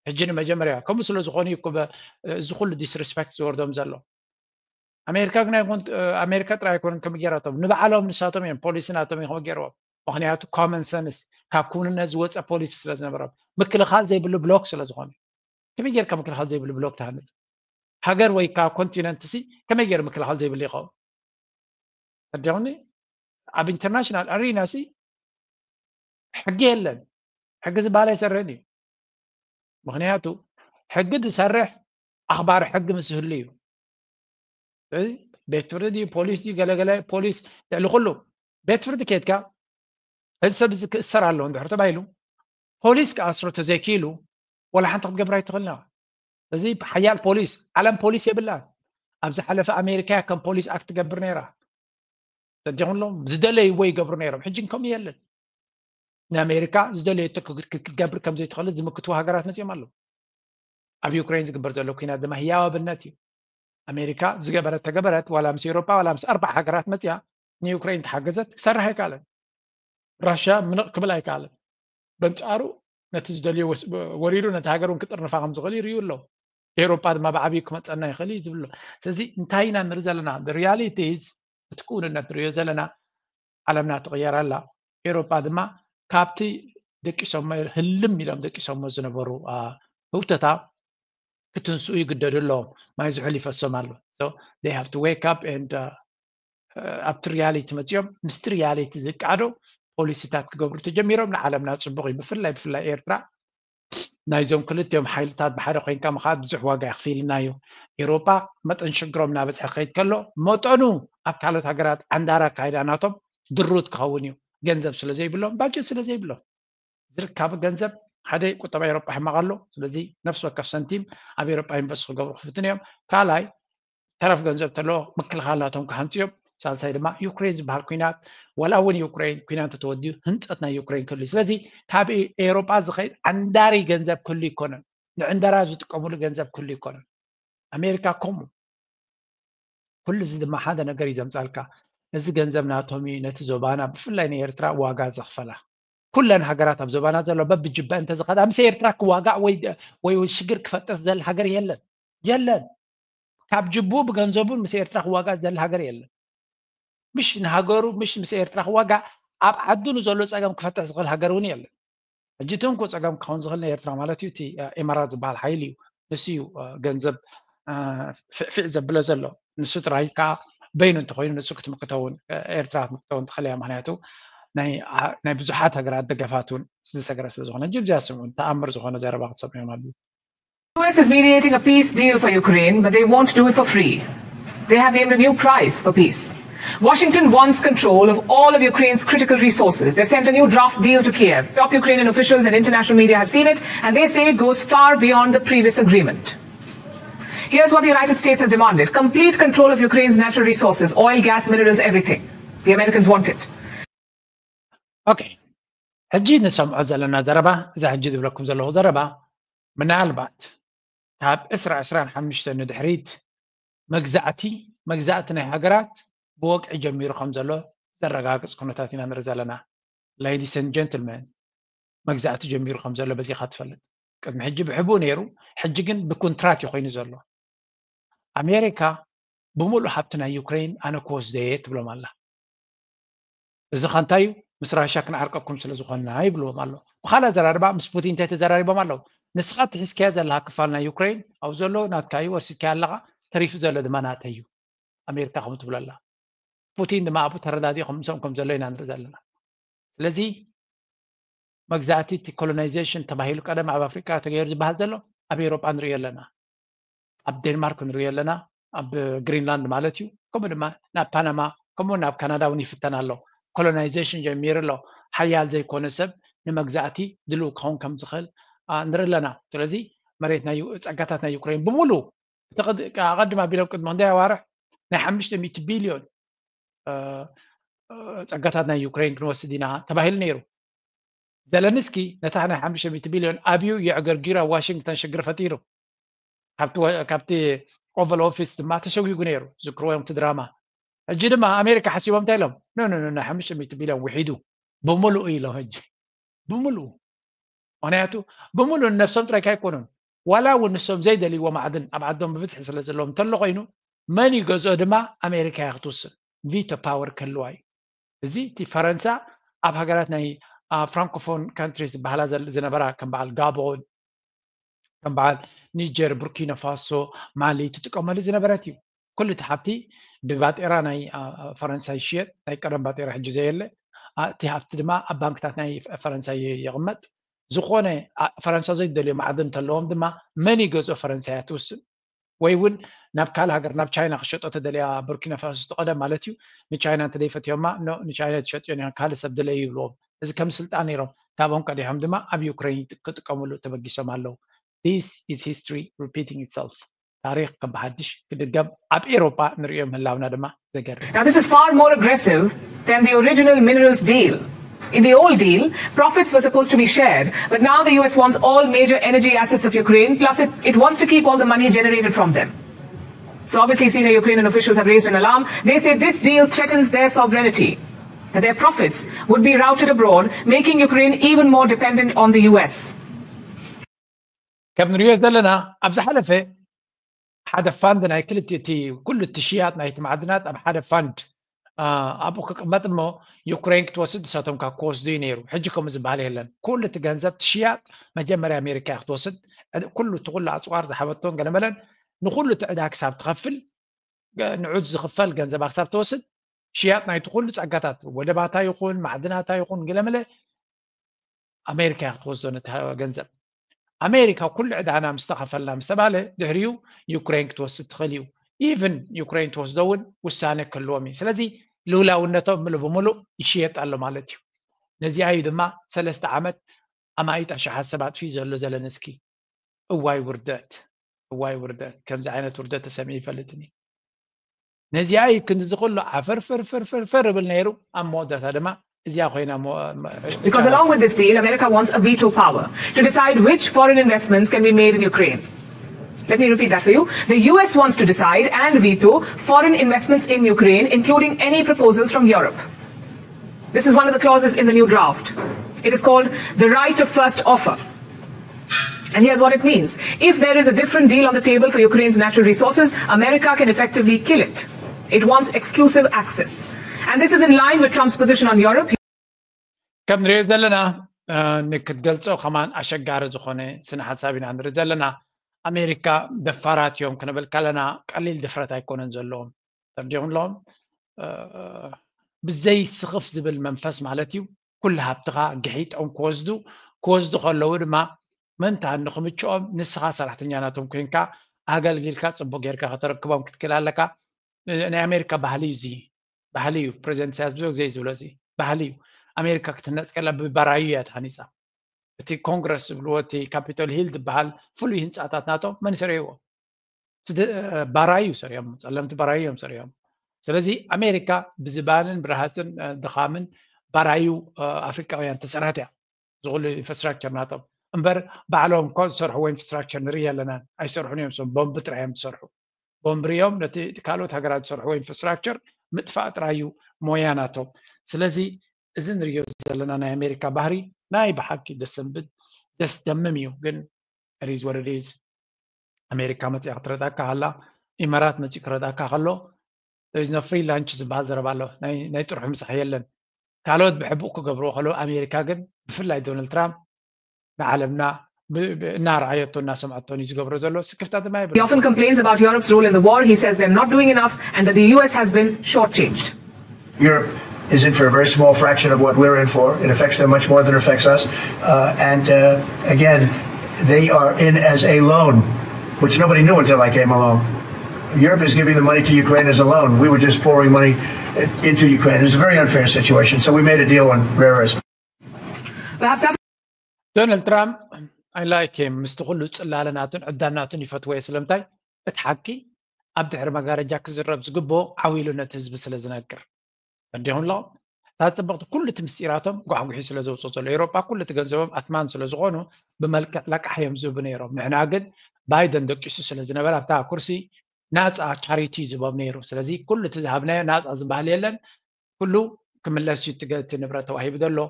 ሕጂ ንመጀመርያ ከምኡ ስለ ዝኾኑ እዩ እዚ ኩሉ ዲስሪስፐክት ዝወርዶም ዘሎ። ኣሜሪካ ግን ኣይኮን ኣሜሪካ ጥራይ ኣይኮነን ከም ገይራቶም፣ ንባዕሎም ንሳቶም እዮም ፖሊሲ ናቶም እዮም ከም ገይርዎም። ምኽንያቱ ኮመን ሰንስ፣ ካብ ክውንነት ዝወፀ ፖሊሲ ስለ ዝነበሮም፣ ምክልኻል ዘይብሉ ብሎክ ስለ ዝኾነ። ከመይ ጌርካ ምክልኻል ዘይብሉ ብሎክ ትሃንፅ? ሃገር ወይ ከዓ ኮንቲነንት ሲ ከመይ ገይሩ ምክልኻል ዘይብሉ ይኸውን? ተረዲኹኒ? ኣብ ኢንተርናሽናል ኣሪና ሲ ሕጊ የለን። ሕጊ ዝበሃል ኣይሰርሕን እዩ። ምኽንያቱ ሕጊ ዝሰርሕ ኣኽባሪ ሕጊ ምስ ዝህሉ እዩ። ስለዚ ቤት ፍርዲ ድዩ፣ ፖሊስ ድዩ፣ ገለገለ፣ ፖሊስ ልዕሊ ኩሉ። ቤት ፍርዲ ከድካ እዚ ሰብ እዚ ክእሰር ኣለዎ እንድሕር ተባሂሉ፣ ፖሊስ ክኣስሮ ተዘይክኢሉ፣ ወላ ሓንቲ ክትገብር ኣይትኽእልን ኢኻ። እዚ ሓያል ፖሊስ፣ ዓለም ፖሊስ የብላን። ኣብ ዝሓለፈ ኣሜሪካ እያ ከም ፖሊስ ኣክት ትገብር ነይራ። ተረዲኹም ኣሎ? ዝደለይዎ ይገብሩ ነይሮም። ሕጂ ግን ከምኡ የለን። ንኣሜሪካ ዝደለየቶ ክግ-፣ ክግ-፣ ክትገብር ከም ዘይትኽእል ዝምክቱ ሃገራት መጺኦም ኣለዉ። ኣብ ዩክሬን ዝግበር ዘሎ ኲናት ድማ ህያው ኣብነት እዩ። ኣሜሪካ ዝገበረት ተገበረት፣ ዋላ ምስ ኤውሮጳ፣ ዋላ ምስ ኣርባዓ ሃገራት መጺኣ ንዩክሬን ተሓገዘት፣ ክሰርሕ ኣይከኣለን። ራሽያ ምንቕ ክብል ኣይከኣለን። በንጻሩ ነቲ ዝደልዮ ወስ-፣ ወሪዱ ነቲ ሃገር እውን ክጥርንፋ ከም ዝኽእል ይርእዩ ኣለዉ። ኤውሮጳ ድማ ብዓብዩ ክመጸና ይኽእል እዩ ዝብሎ። ስለዚ እንታይ ኢና ንርኢ ዘለና? The reality is፣ እቲ ክውንነት ንርእዮ ዘለና፣ ዓለምና ትቕየር ኣላ። ኤውሮጳ ድማ ካብቲ ደቂሶሞ፣ ህልም ኢሎም ደቂሶሞ ዝነበሩ፣ አ፣ ህውተታ ክትንስኡ ይግደዱ ኣለዎም። ማይ ዝሑል ይፈሶም ኣሎ። So they have to wake up and, አ፣ ኣብቲ ሪያሊቲ መጺኦም ምስቲ ሪያሊቲ ዝቃዶ ፖሊሲታት ክገብሩ ተጀሚሮም ንዓለምና ጽቡቕ እዩ። ብፍላይ፣ ብፍላይ ኤርትራ ናይዞም ክልቲኦም ሓይልታት ብሓደ ኮይንካ ምኻድ ብዙሕ ዋጋ የኽፊልና እዩ። ኤውሮጳ መጠን ሽግሮም እናበዝሐ ክኸይድ ከሎ መጠኑ ኣብ ካልኦት ሃገራት ዓንዳራ ኣካይዳ ናቶም ድሩት ክኸውን እዩ። ገንዘብ ስለ ዘይብሎም፣ ባጀት ስለ ዘይብሎም፣ ዝርካብ ገንዘብ፣ ሓደ ቁጠባ ኤውሮጳ ሕማቕ ኣሎ። ስለዚ ነፍሲ ወከፍ ሰንቲም ኣብ ኤውሮጳ ኢንቨስት ክገብሩ ክፍትኑ እዮም። ካልኣይ ተረፍ ገንዘብ ተለዎ ምክልኻል ናቶም ክሃንፅዮም። ሳልሳይ ድማ ዩክሬን ዝበሃል ኩናት፣ ዋላ እውን ዩክሬን ኩናት እንተተወዲኡ ህንፀት ናይ ዩክሬን ክህሉ እዩ። ስለዚ ካብ ኤ-፣ ኤውሮጳ ዝኸይድ ዓንዳሪ ገንዘብ ክህሉ ይኮነን። ንዕንደራ ዝጥቀሙሉ ገንዘብ ክህሉ ይኮነን። ኣሜሪካ ከምኡ። ኩሉ እዚ ድማ ሓደ ነገር እዩ ዘምፃልካ። እዚ ገንዘብ ናቶም እዩ ነቲ ዞባና ብፍላይ ንኤርትራ ዋጋ ዘኽፈላ። ኩለን ሃገራት ኣብ ዞባና ዘሎ በብጅበ እንተዝኸዳ ምስ ኤርትራ ክዋጋእ ወይ፣ ወይ ሽግር ክፈጥር ዝደሊ ሃገር የለን። የለን። ካብ ጅቡ ብገንዘቡን ምስ ኤርትራ ክዋጋእ ዝደሊ ሃገር የለን። ምሽ ንሃገሩ፣ ምሽ ምስ ኤርትራ ክዋጋእ ኣብ ዓዱ ንዘሎ ጸገም ክፈትሕ ዝኽእል ሃገር እውን የለን። ሕጂ እቲ እንኮ ጸገም ክኸውን ዝኽእል ንኤርትራ ማለት እዩ፣ እቲ፣ እ፣ ኢማራት ዝበሃል ሓይሊ እዩ። ንሱ እዩ፣ እ፣ ገንዘብ፣ እ፣ ፍዕፊዕ ዘብሎ ዘሎ። ንሱ ጥራይ ከኣ በይኑ እንተኾይኑ ንሱ ክትምክተውን፣ እ፣ ኤርትራ ክትምክተውን ትኽእል እያ። ምኽንያቱ ናይ ብዙሓት ሃገራት ደገፋት እውን ዝሰገረ ስለ ዝኾነ ጅብዚያ ስምዑን ተኣምር ዝኾነ ዘረባ ክትሰምዑ ማለት እዩ። The U S is mediating a peace deal for Ukraine, but they won't do it for free. They have named a new price for peace. Washington wants control of all of Ukraine's critical resources. They've sent a new draft deal to Kiev. Top Ukrainian officials and international media have seen it, and they say it goes far beyond the previous agreement. Here's what the United States has demanded: complete control of Ukraine's natural resources, oil, gas, minerals, everything. The Americans want it. ኦኬ፣ ሕጂ ንሰምዖ ዘለና ዘረባ፣ እዛ ሕጂ ዝብለኩም ዘለኹ ዘረባ ምናልባት ካብ ዕስራ ዕስራን ሓሙሽተ ንድሕሪት መግዛእቲ መግዛእቲ ናይ ሃገራት ብወግዒ ጀሚሩ ከም ዘሎ ዘረጋግጽ ኩነታት ኢና ንርኢ ዘለና። Ladies and gentlemen፣ መግዛእቲ ጀሚሩ ከም ዘሎ በዚኻ ትፈልጥ። ቅድሚ ሕጂ ብሕቡእ ነይሩ፣ ሕጂ ግን ብኩንትራት እዩ ኮይኑ ዘሎ። ኣሜሪካ ብምሉእ ሃብቲ ናይ ዩክሬን ኣነ ክወስዶ እየ ትብሎም ኣላ። እዚ ኸ እንታይ እዩ? ምስ ራሻ ክንዓርቀኩም ስለ ዝኾንና ይብልዎም ኣሎ። ብኻልእ ኣዘራርባ ምስ ፑቲን እንታይ ተዘራሪቦም ኣለዉ? ንስኻ እቲ ሒዝካዮ ዘለኻ ክፋል ናይ ዩክሬን ኣብኡ ዘሎ ናትካ እዩ፣ ወሲድካዮ ኣለኻ፣ ተሪፉ ዘሎ ድማ ናተይ እዩ ኣሜሪካ ከምኡ ትብሎ ኣላ። ፑቲን ድማ ኣብኡ ተረዳዲኡ ከም ምስኦም ከም ዘሎ ኢና ንርኢ ዘለና። ስለዚ መግዛእቲ እቲ ኮሎናይዜሽን ተባሂሉ ቀደም ኣብ ኣፍሪቃ ተገይሩ ዝበሃል ዘሎ ኣብ ኤውሮጳ ንሪኦ ኣለና። ኣብ ዴንማርክ ንሪኦ ኣለና፣ ኣብ ግሪንላንድ ማለት እዩ። ከምኡ ድማ ናብ ፓናማ ከምኡ ናብ ካናዳ እውን ይፍተን ኣሎ። ኮሎናይዜሽን ጀሚሩ ኣሎ። ሓያል ዘይኮነ ሰብ ንመግዛእቲ ድልው ክኸውን ከም ዝኽእል ንርኢ ኣለና። ስለዚ መሬት ናይ ጸጋታት ናይ ዩክሬን ብምሉ ኣቐድም ኣቢሎም ቅድሚ ክንደይ ኣዋርሕ ናይ ሓሙሽተ ሚእቲ ቢልዮን ጸጋታት ናይ ዩክሬን ክንወስድ ኢና ተባሂሉ ነይሩ። ዘለንስኪ ነታ ናይ ሓሙሽተ ሚእቲ ቢልዮን ኣብዩ የዕገርጊሩ ኣብ ዋሽንግተን ሽግር ፈጢሩ። ካብቲ Oval Office ድማ ተሰጒጉ ነይሩ። ዝክርዎ እዮም እቲ ድራማ። ሕጂ ድማ ኣሜሪካ ሓሲቦም እንታይ ኢሎም? ኖ ኖ ኖ፣ ናይ ሓሙሽተ ሚእቲ ቢልዮን ውሒዱ ብምሉኡ ኢሎም። ሕጂ ብምሉኡ፣ ምክንያቱ ብምሉኡ ንነብሶም ጥራይካ ኣይኮኑን፣ ዋላ እውን ንሶም ዘይደልይዎ ማዕድን ኣብ ዓዶም ብብዝሒ ስለ ዘለዎም እንተሎ ኮይኑ፣ መን ይገዝኦ ድማ ኣሜሪካ እያ ክትውስን። ቪቶ ፓወር ክህልዋ እዩ። እዚ እቲ ፈረንሳ ኣብ ሃገራት ናይ ፍራንኮፎን ካንትሪስ ዝበሃላ ዝነበራ ከም በዓል ጋቦን፣ ከም በዓል ኒጀር፣ ቡርኪና ፋሶ፣ ማሊ ትጥቀመሉ ዝነበረት እዩ። ኩሉ እቲ ሃብቲ ብባጤራ ናይ ፈረንሳ ይሽየጥ፣ ናይ ቀደም ባጤራ ሕጂ ዘየለ። እቲ ሃብቲ ድማ ኣብ ባንክታት ናይ ፈረንሳ ይቕመጥ። ዝኾነ ፈረንሳ ዘይደልዮ ማዕድን እንተለዎም ድማ መን ይገዝኦ ፈረንሳ እያ ትውስን። ወይ እውን ናብ ካልእ ሃገር ናብ ቻይና ክሸጦ ተደልያ ቡርኪና ፋሶ እቲ ቀደም ማለት እዩ። ንቻይና እንተደይፈትዮማ ኖ ንቻይና ትሸጥዮ ካልእ ሰብ ድለዩ ይብልዎም። እዚ ከም ስልጣን ነይሮም ካብኦም ቀዲሖም ድማ ኣብ ዩክሬን ክጥቀምሉ ተበጊሶም ኣለዉ። This is history repeating itself. ታሪኽ ከም ብሓድሽ ክድገም ኣብ ኤሮጳ ንርእዮ ምህላውና ድማ ዘገርም። Now this is far more aggressive than the original minerals deal. In the old deal, profits were supposed to be shared, but now the U S wants all major energy assets of Ukraine, plus it, it wants to keep all the money generated from them. So obviously, senior Ukrainian officials have raised an alarm. They say this deal threatens their sovereignty, that their profits would be routed abroad, making Ukraine even more dependent on the U S. ከም ንሪኦ ዘለና ኣብ ዝሓለፈ ሓደ ፋንድ ናይ ክልቲ እቲ ኩሉ እቲ ሽያጥ ናይቲ ማዕድናት ኣብ ሓደ ፋንድ ኣብኡ ክቅመጥ እሞ ዩክሬን ክትወስድ ንሳቶም ካብ ክወስዱ እዩ ነይሩ። ሕጂ ከምኡ ዝበሃል የለን። ኩሉ እቲ ገንዘብ እቲ ሽያጥ መጀመርያ ኣሜሪካ እያ ክትወስድ። ኩሉ እቲ ኩሉ ኣፅዋር ዝሓበቶን ገለመለን ንኩሉ እቲ ዕዳ ክሳብ ትኸፍል ንዑድ ዝኽፈል ገንዘባ ክሳብ ትወስድ ሽያጥ ናይቲ ኩሉ ጸጋታት ወደባታ ይኹን ማዕድናታ ይኹን ገለመለ ኣሜሪካ ክትወስዶ ነቲ ገንዘብ። ኣሜሪካ ኩሉ ዕዳና ምስ ተኸፈልና ምስ ተባለ ድሕሪኡ ዩክሬን ክትወስድ ትኽእል እዩ። ኢቭን ዩክሬን ትወስዶ እውን ውሳነ ክህልዎም እዩ። ስለዚ ልውላውነቶም ምሉእ ብምሉእ ይሽየጥ ኣሎ ማለት እዩ። ነዚኣ እዩ ድማ ሰለስተ ዓመት ኣማኢት ኣሽሓት ሰብ ኣጥፊኡ ዘሎ ዘለንስኪ። እዋይ ውርደት፣ እዋይ ውርደት፣ ከምዚ ዓይነት ውርደት ተሰሚዑ ይፈልጥን እዩ። ነዚኣ እዩ ክንዲ ዝኽሉ ዓፈር ፈር ፈር ፈር ፈር እብል ነይሩ። ኣብ መወዳእታ ድማ እዚኣ ኮይና Because along with this deal, America wants a veto power to decide which foreign investments can be made in Ukraine. Let me repeat that for you. The U S wants to decide and veto foreign investments in Ukraine, including any proposals from Europe. This is one of the clauses in the new draft. It is called the right of first offer. And here's what it means. If there is a different deal on the table for Ukraine's natural resources, America can effectively kill it. It wants exclusive access. And this is in line with Trump's position on Europe. ከም ንሪኦ ዘለና ንክትገልጾ ከማን ኣሸጋሪ ዝኾነ ስነ ሓሳብ ኢና ንርኢ ዘለና። ኣሜሪካ ደፋራት እዮም ክንብል ከለና ቀሊል ድፍረት ኣይኮነን ዘለዎም። ተርዲኹም ኣለዎም ብዘይ ስኽፍ ዝብል መንፈስ ማለት እዩ። ኩሉ ሃብትኻ ግሒጦም ክወስዱ ክወስዱ ከለዉ ድማ ምእንታን ንኽምችኦም ንስኻ ሰራሕተኛ ናቶም ኮይንካ ኣገልጊልካ ጽቡቅ ጌርካ ከተረክቦም ክትክእል ኣለካ። ናይ ኣሜሪካ ባህሊ እዩ እዚ። ባህሊ እዩ። ፕሬዚደንት ኢሳያስ ብዙሕ ግዜ እዩ ዝብሎ እዚ። ባህሊ እዩ። ኣሜሪካ ክትህነፅ ከላ ብባራዩ እያ ተሃኒፃ። እቲ ኮንግረስ ዝብልዎ፣ እቲ ካፒቶል ሂል ዝበሃል ፍሉይ ህንፃታት ናቶም መን ይሰርሕዎ? ባራዩ ሰሪሖም፣ ፀለምቲ ባራዩ እዮም ሰሪሖም። ስለዚ ኣሜሪካ ብዝባንን ብረሃፅን ድኻምን ባራዩ ኣፍሪቃውያን ተሰራት እያ ዝኩሉ ኢንፍራስትራክቸር ናቶም። እምበር ባዕሎም እኮ ዝሰርሕዎ ኢንፍራስትራክቸር ንርኢ ኣለናን። ኣይሰርሑን እዮም። ሶም ቦምቢ ጥራይ እዮም ዝሰርሑ። ቦምቢ ሪኦም ነቲ ካልኦት ሃገራት ዝሰርሕዎ ኢንፍራስትራክቸር ምጥፋእ ጥራይ እዩ ሞያ ናቶም። ስለዚ እዚ ንሪኦ ዘለና ናይ ኣሜሪካ ባህሪ ናይ ብሓቂ ደሰንብድ ደስደምም እዩ። ግን ሪዝ ወረዲዝ ኣሜሪካ መፅያ ክትረዳካ ከላ፣ ኢመራት መፅኡ ክረዳካ ከሎ፣ ሪዝ ኖ ፍሪ ላንች ዝበሃል ዘረባ ኣሎ። ናይ ጥርሑ ምሳሕ የለን። ካልኦት ብሕቡእ ክገብርዎ ከለዉ ኣሜሪካ ግን ብፍላይ ዶናልድ ትራምፕ ንዓለምና እናረኣየቶ እናሰምዐቶን እዩ ዝገብሮ ዘሎ። ስክፍታ ድማ የብሉ። He often complains about Europe's role in the war. He says they're not doing enough and that the U S has been shortchanged. Europe is in for a very small fraction of what we're in for. It affects them much more than it affects us. Uh, and uh, again, they are in as a loan, which nobody knew until I came along. Europe is giving the money to Ukraine as a loan. We were just pouring money into Ukraine. It's a very unfair situation. So we made a deal on rare earths. Perhaps that's ዶናልድ ትራምፕ ኣይላይክ ምስቲ ኩሉ ፅላለ ናቱን ዕብዳን ናቱን ይፈትዎ እየ። ስለምንታይ? እቲ ሓቂ ኣብ ድሕሪ መጋረጃ ክዝረብ ዝግብኦ ዓው ኢሉ ነቲ ህዝቢ ስለ ዝነግር። እንዲኹም ኣሎ እታ ፅብቕቲ ኩሉ እቲ ምስጢራቶም ጓሕጉሒ ስለ ዘውፅኦ ዘሎ ኤውሮጳ ኩሉ እቲ ገንዘቦም ኣትማን ስለ ዝኾኑ ብመልክዕ ለቃሕ እዮም ዝህቡ ነይሮም። ንሕና ግን ባይደን ደቂሱ ስለ ዝነበረ ኣብታ ኩርሲ ናፃ ቻሪቲ ዝህቦም ነይሩ። ስለዚ ኩሉ እቲ ዝሃብናዮ ናፃ ዝበሃል የለን። ኩሉ ክምለስ እዩ እቲ ንብረት ተዋሂቡ ዘሎ።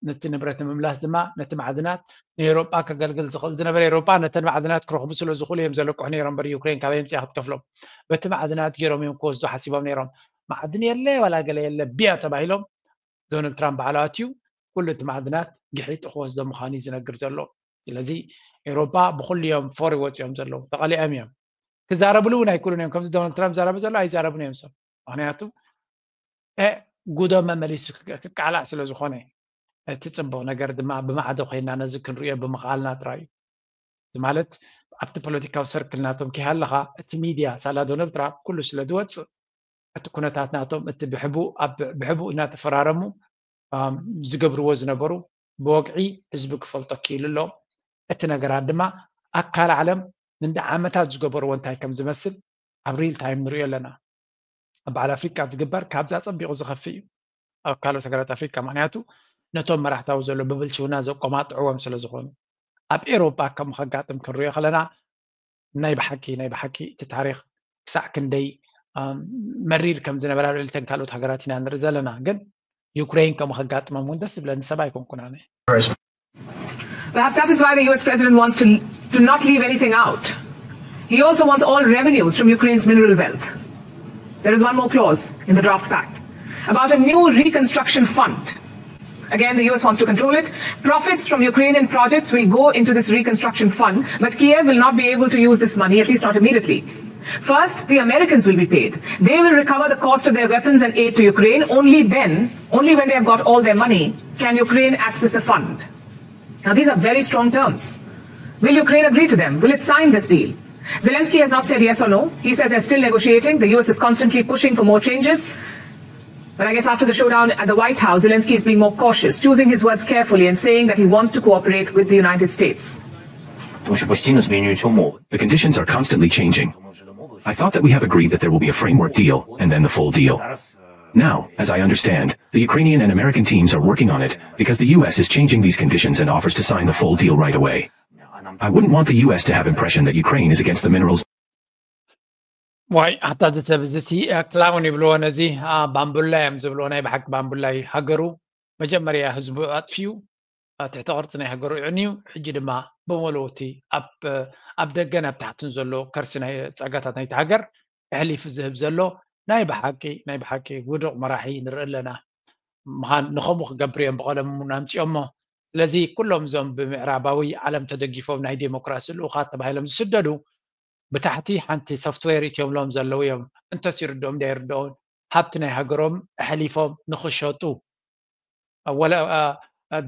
ነቲ ንብረት ንምምላስ ድማ ነቲ ማዕድናት ንኤውሮጳ ከገልግል ዝኽእል ዝነበረ ኤውሮጳ ነተን ማዕድናት ክረኽቡ ስለ ዝኽእሉ እዮም ዘለቅሑ ነይሮም። እምበር ዩክሬን ካበይ ኣምፂኣ ክትከፍሎም? በቲ ማዕድናት ገይሮም እዮም ክወስዱ ሓሲቦም ነይሮም። ማዕድን የለ ዋላ ገለ የለ ቢያ ተባሂሎም ዶናልድ ትራምፕ ባዕሉ ኣትዩ ኩሉ እቲ ማዕድናት ግሒጡ ክወስዶ ምዃኑ እዩ ዝነግር ዘሎ። ስለዚ ኤውሮጳ ብኩሉ እዮም ፎሪ ወፂኦም ዘለዉ፣ ተቐሊዖም እዮም። ክዛረብሉ እውን ኣይክእሉን እዮም። ከምዚ ዶናልድ ትራምፕ ዛረበ ዘሎ ኣይዛረቡን እዮም ሰብ። ምክንያቱ ጉዶ መመሊሱ ክቃላዕ ስለ ዝኾነ፣ እቲ ፅቡቕ ነገር ድማ ብማዕዶ ኮይና ነዚ ክንሪኦ ብምኽኣልና ጥራይ እዩ። እዚ ማለት ኣብቲ ፖለቲካዊ ሰርክል ናቶም ከይሃለኻ እቲ ሚድያ ሳላ ዶናልድ ትራምፕ ኩሉ ስለ ዝወፅእ እቲ ኩነታት ናቶም እቲ ብሕቡእ እናተፈራረሙ ዝገብርዎ ዝነበሩ ብወግዒ ህዝቢ ክፈልጦ ክኢሉ ኣሎ። እቲ ነገራት ድማ ኣካል ዓለም ንንዲ ዓመታት ዝገበርዎ እንታይ ከም ዝመስል ኣብ ሪል ታይም ንሪኦ ኣለና። ኣብ በዓል ኣፍሪቃ ዝግበር ካብዚ ኣጸቢቑ ዝኸፍእ እዩ ኣብ ካልኦት ሃገራት ኣፍሪቃ። ምክንያቱ ነቶም መራሕታዊ ዘሎ ብብልሽውና ዘቆማጥዕዎም ስለ ዝኾኑ። ኣብ ኤውሮጳ ከም ከጋጥም ክንሪኦ ከለና ናይ ብሓቂ ናይ ብሓቂ እቲ ታሪኽ ክሳዕ ክንደይ መሪር ከም ዝነበረ ኣብ ልዕሊተን ካልኦት ሃገራት ኢና ንርኢ ዘለና። ግን ዩክሬን ከም ከጋጥሞም እውን ደስ ዝብለኒ ሰብ ኣይኮንኩን ኣነ። Perhaps that is why the U S president wants to, to not leave anything out. He also wants all revenues from Ukraine's mineral wealth. There is one more clause in the draft pact about a new reconstruction fund. Again, the U S wants to control it. Profits from Ukrainian projects will go into this reconstruction fund, but Kiev will not be able to use this money, at least not immediately. First, the Americans will be paid. They will recover the cost of their weapons and aid to Ukraine. Only then, only when they have got all their money, can Ukraine access the fund. Now, these are very strong terms. Will Ukraine agree to them? Will it sign this deal? Zelensky has not said yes or no. He says they're still negotiating. The U S is constantly pushing for more changes. But I guess after the showdown at the White House, Zelensky is being more cautious, choosing his words carefully and saying that he wants to cooperate with the United States. Тому що постійно змінюються умови. The conditions are constantly changing. I thought that we have agreed that there will be a framework deal and then the full deal. Now, as I understand, the Ukrainian and American teams are working on it because the U S is changing these conditions and offers to sign the full deal right away. I wouldn't want the U S to have impression that Ukraine is against the minerals. ዋይ ኣታ እዚ ሰብ እዚ ሲ ክላውን ይብልዎ ነዚ ባምቡላ እዮም ዝብልዎ። ናይ ብሓቂ ባምቡላ እዩ። ሃገሩ መጀመርያ ህዝቡ ኣጥፊኡ ትሕቲ ቅርፂ ናይ ሃገሩ ይዕንዩ። ሕጂ ድማ ብመለውቲ ኣብ ደገን ኣብ ታሕትን ዘሎ ከርሲ ናይ ፀጋታት ናይቲ ሃገር ኣሕሊፉ ዝህብ ዘሎ ናይ ብሓቂ ናይ ብሓቂ ውዱቕ መራሒ ንርኢ ኣለና። ምዃን ንኸምኡ ክገብር እዮም ብቐለሙ ኣምፂኦሞ። ስለዚ ኩሎም እዞም ብምዕራባዊ ዓለም ተደጊፎም ናይ ዴሞክራሲ ልኡኻት ተባሂሎም ዝስደዱ ብታሕቲ ሓንቲ ሶፍትዌር እትዮም ሎም ዘለዉ እዮም። እንተስ ይርድኦም ዳ ይርድኦን ሃብቲ ናይ ሃገሮም ኣሕሊፎም ንኽሸጡ ወላ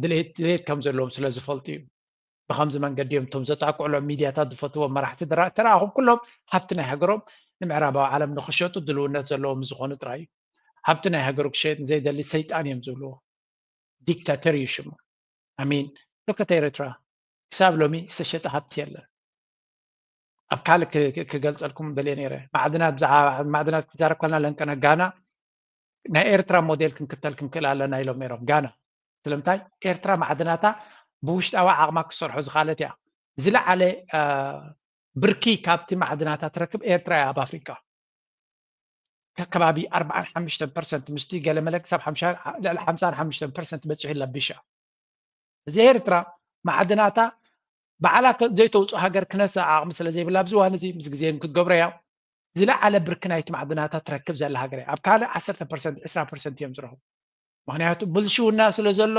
ድሌት ድሌት ከም ዘለዎም ስለ ዝፈልጡ እዩ። ብከምዚ መንገዲ እዮም እቶም ዘጣቅዕሎም ሚድያታት ዝፈትዎም መራሕቲ ተረኣኹም ኩሎም ሃብቲ ናይ ሃገሮም ንምዕራባዊ ዓለም ንኽሸጡ ድልውነት ዘለዎም ዝኾኑ ጥራይ እዩ። ሃብቲ ናይ ሃገሩ ክሸየጥ ዘይደሊ ሰይጣን እዮም ዝብልዎ። ዲክታተር እዩ ሽሙ። ኣሚን ሎከት ኤርትራ ክሳብ ሎሚ ዝተሸጠ ሃብቲ የለን። ኣብ ካልእ ክገልፀልኩም ደልየ ነይረ። ማዕድናት ብዛዕባ ማዕድናት ክዛረብ ከለና ለንቀነ ጋና ናይ ኤርትራ ሞዴል ክንክተል ክንክእል ኣለና ኢሎም ነይሮም። ጋና ስለምንታይ ኤርትራ ማዕድናታ ብውሽጣዊ ዓቕማ ክሰርሖ ዝኽኣለት እያ። ዝለዓለ ብርኪ ካብቲ ማዕድናታ ትረክብ ኤርትራ እያ ኣብ ኣፍሪካ። ከባቢ ኣርባዓን ሓሙሽተን ፐርሰንት ምስቲ ገለመለ ክሳብ ልዕሊ ሓምሳን ሓሙሽተን ፐርሰንት በፂሑ ለቢሻ። እዚ ኤርትራ ማዕድናታ ባዕላ ዘይተውፅኦ ሃገር ክነሳ ዓቕሚ ስለ ዘይብላ ኣብዚ ዋን እዚ ምስ ግዜ ክትገብሮ እያ። ዝለዓለ ብርኪ ናይቲ ማዕድናታ ትረክብ ዘላ ሃገር እያ። ኣብ ካልእ ዓሰርተ ፐርሰንት ዕስራ ፐርሰንት እዮም ዝረኽቡ። ምክንያቱ ብልሽውና ስለ ዘሎ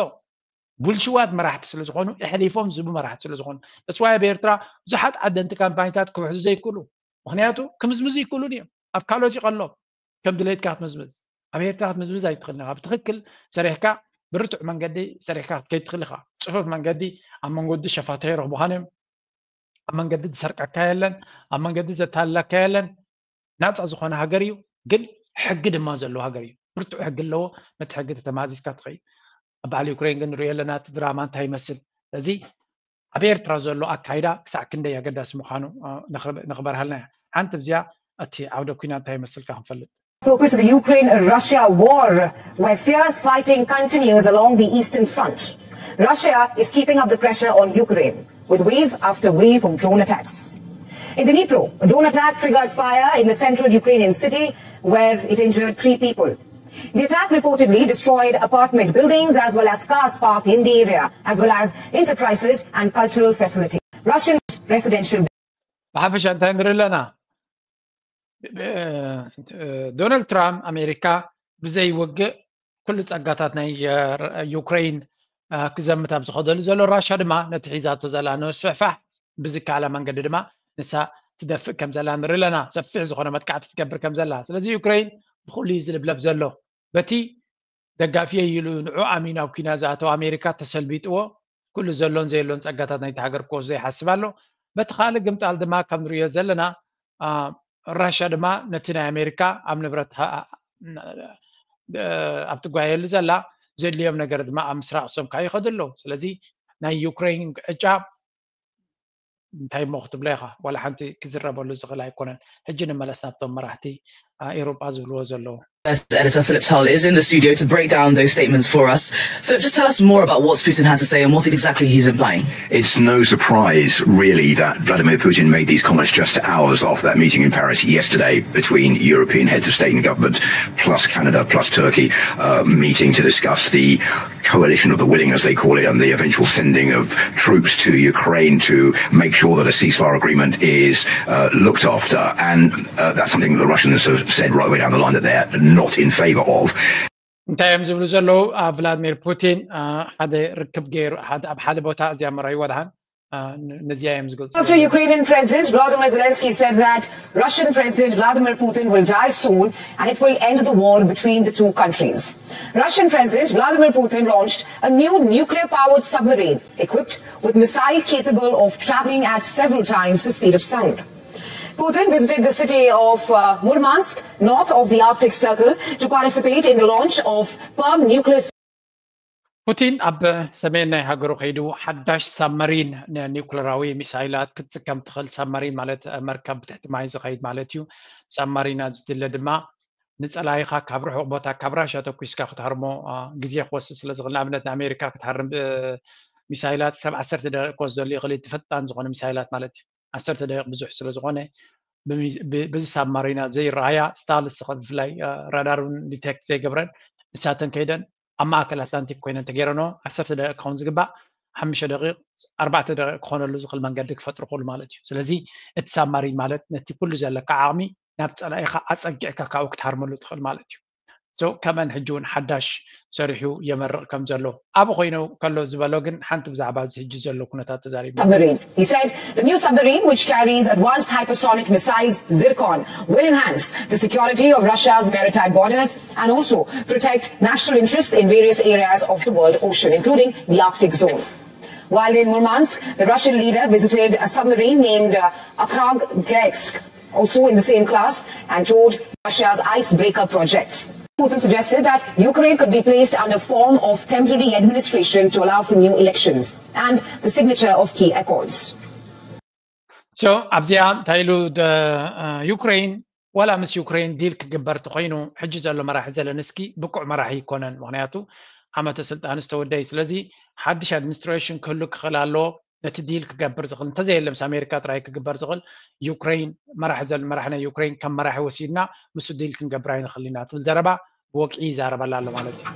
ብልሽዋት መራሕቲ ስለ ዝኾኑ ኣሕሊፎም ዝህቡ መራሕቲ ስለ ዝኾኑ እፅዋይ ኣብ ኤርትራ ብዙሓት ዓደንቲ ካምፓኒታት ክውሕዙ ዘይክእሉ ምክንያቱ ክምዝምዙ ይክእሉን እዮም። ኣብ ካልኦት ይቐሎም ከም ድሌትካ ክትምዝምዝ ኣብ ኤርትራ ክትምዝምዝ ኣይትኽእልን ኢኻ። ብትኽክል ሰሪሕካ ብርቱዕ መንገዲ ሰሪሕካ ክትከይድ ትኽእል ኢኻ። ፅፉፍ መንገዲ ኣብ መንገዲ ሸፋቶ ይረኽቡኻን እዮም። ኣብ መንገዲ ዝሰርቀካ የለን፣ ኣብ መንገዲ ዘታልለካ የለን። ናፃ ዝኾነ ሃገር እዩ፣ ግን ሕጊ ድማ ዘለዎ ሃገር እዩ። ብርቱዕ ሕጊ ኣለዎ። ነቲ ሕጊ ተተማዚዝካ ትኸይድ። ኣብ በዓል ዩክሬን ግን ንሪኦ ኣለና እቲ ድራማ እንታይ ይመስል። ስለዚ ኣብ ኤርትራ ዘሎ ኣካይዳ ክሳዕ ክንደይ ኣገዳሲ ምዃኑ ነኽበርሃልና እያ። ሓንቲ ብዚኣ እቲ ዓውደ ኩናት እንታይ ይመስልካ ክንፈልጥ። Focus of the Ukraine-Russia war, where fierce fighting continues along the eastern front. Russia is keeping up the pressure on Ukraine with wave after wave of drone attacks. In Dnipro, a drone attack triggered fire in the central Ukrainian city where it injured three people. The attack reportedly destroyed apartment buildings as well as cars parked in the area, as well as enterprises and cultural facilities. Russian residential ብሓፈሻ እንታይ ንርኢ ኣለና? ዶናልድ ትራምፕ ኣሜሪካ ብዘይ ውግእ ኩሉ ጸጋታት ናይ ዩክሬን ክዘምት ኣብ ዝኸደሉ ዘሎ ራሻ ድማ ነቲ ሒዛቶ ዘላ ንምስፍሕፋሕ ብዝከኣላ መንገዲ ድማ ንሳ ትደፍእ ከም ዘላ ንርኢ ኣለና። ሰፊሕ ዝኾነ መጥቃዕቲ ትገብር ከም ዘላ። ስለዚ ዩክሬን ብኹሉ እዩ ዝልብለብ ዘሎ። በቲ ደጋፊየ ኢሉ ንዑ ኣሚኑ ኣብ ኲናት ዝኣተወ ኣሜሪካ ተሰልቢጥዎ ኩሉ ዘሎን ዘየሎን ጸጋታት ናይቲ ሃገር ክወስዶ ይሓስብ ኣሎ። በቲ ካልእ ግምጣል ድማ ከም ንሪኦ ዘለና ራሻ ድማ ነቲ ናይ ኣሜሪካ ኣብ ንብረት ኣብ ትጓየሉ ዘላ ዘድልዮም ነገር ድማ ኣብ ምስራቕ ሶም ከዓ ይኸዱ ኣለዉ። ስለዚ ናይ ዩክሬን ዕጫ እንታይ እሞ ክትብሎ ኢኻ? ዋላ ሓንቲ ክዝረበሉ ዝኽእል ኣይኮነን። ሕጂ ንመለስ ናብቶም መራሕቲ ኤውሮጳ ዝብልዎ ዘለዉ። Editor Philip Tull is in the studio to break down those statements for us. Philip, just tell us more about what Putin had to say and what exactly he's implying. It's no surprise, really, that Vladimir Putin made these comments just hours after that meeting in Paris yesterday between European heads of state and government, plus Canada, plus Turkey, uh, meeting to discuss the coalition of the willing, as they call it, and the eventual sending of troops to Ukraine to make sure that a ceasefire agreement is uh, looked after. And uh, that's something that the Russians have said right the way down the line that they're not in favor of. እንታይ እዮም ዝብሉ ዘለዉ? ቭላድሚር ፑቲን ሓደ ርክብ ገይሩ ኣብ ሓደ ቦታ እዚኣ መራዩ ወድሃን ነዚኣ እዮም ዝገልጹ። After Ukrainian President Vladimir Zelensky said that Russian President Vladimir Putin will die soon and it will end the war between the two countries. Russian President Vladimir Putin launched a new nuclear-powered submarine equipped with missile capable of traveling at several times the speed of sound. Putin visited the city of uh, Murmansk, north of the Arctic Circle, to participate in the launch of Perm nuclear ፑቲን ኣብ ሰሜን ናይ ሃገሩ ከይዱ ሓዳሽ ሳብመሪን ንኒውክለራዊ ሚሳይላት ክትጥቀም ትኽእል ሳብመሪን ማለት መርከብ ብትሕቲ ማይ ዝኸይድ ማለት እዩ። ሳብመሪን ኣብ ዝድለ ድማ ንጸላኢኻ ካብ ርሑቕ ቦታ ካብ ራሻ ተኩስካ ክትሃርሞ ግዜ ክወስድ ስለ ዝኽእል ንኣብነት ንኣሜሪካ ክትሃርም ሚሳይላት ክሳብ ዓሰርተ ደቂቕ ክወስደሉ ይኽእል እቲ ፈጣን ዝኾነ ሚሳይላት ማለት እዩ። ዓሰርተ ደቂቕ ብዙሕ ስለ ዝኾነ በዚ ሳብማሪና ዘይረኣያ ስታልስ ብፍላይ ራዳር እውን ዲቴክት ዘይገብረን ንሳተን ከይደን ኣብ ማእከል ኣትላንቲክ ኮይነን ተገይረንኦ ዓሰርተ ደቂቕ ክኸውን ዝግባእ ሓሙሽተ ደቂቕ ኣርባዕተ ደቂቕ ክኾነሉ ዝኽእል መንገዲ ክፈጥሩ ክኽእሉ ማለት እዩ። ስለዚ እቲ ሳብማሪን ማለት ነቲ ኩሉ ዘለካ ዓቕሚ ናብ ጸላኢኻ ኣጸጊዕካ ካብኡ ክትሃርመሉ ትኽእል ማለት እዩ። So ከመን ሕጂ እውን ሓዳሽ ሰሪሑ የመርቕ ከም ዘሎ ኣብ ኮይኑ ከሎ ዝበሎ ግን ሓንቲ ብዛዕባ እዚ ሕጂ ዘሎ ኩነታት ተዛሪቡ። Submarine. He said the new submarine, which carries advanced hypersonic missiles Zircon, will enhance the security of Russia's maritime borders and also protect national interests in various areas of the world ocean, including the Arctic zone. While in Murmansk, the Russian leader visited a submarine named uh, Okhotsk, also in the same class, and toured Russia's icebreaker projects. Putin suggested that Ukraine could be placed under form of temporary administration to allow for new elections and the signature of key accords. So ኣብዚኣ እንታይ ኢሉ ዩክሬን ዋላ ምስ ዩክሬን ዲል ክግበር ተኮይኑ ሕጂ ዘሎ መራሒ ዘለንስኪ ብቁዕ መራሒ ይኮነን። ምክንያቱ ዓመተ ስልጣን ዝተወደይ ስለዚ ሓድሽ ኣድሚኒስትሬሽን ክህሉ ክኽእል ኣለዎ። ነቲ ዲል ክገብር ዝኽእል እንተዘየለ ምስ ኣሜሪካ ጥራይ ክግበር ዝኽእል ዩክሬን መራሒ ዘል መራሒ ናይ ዩክሬን ከም መራሒ ወሲድና ምስ ዲል ክንገብር ኣይንኽእል ኢና ትብል ዘረባ ብወግዒ ይዛረበላ ኣሎ ማለት እዩ።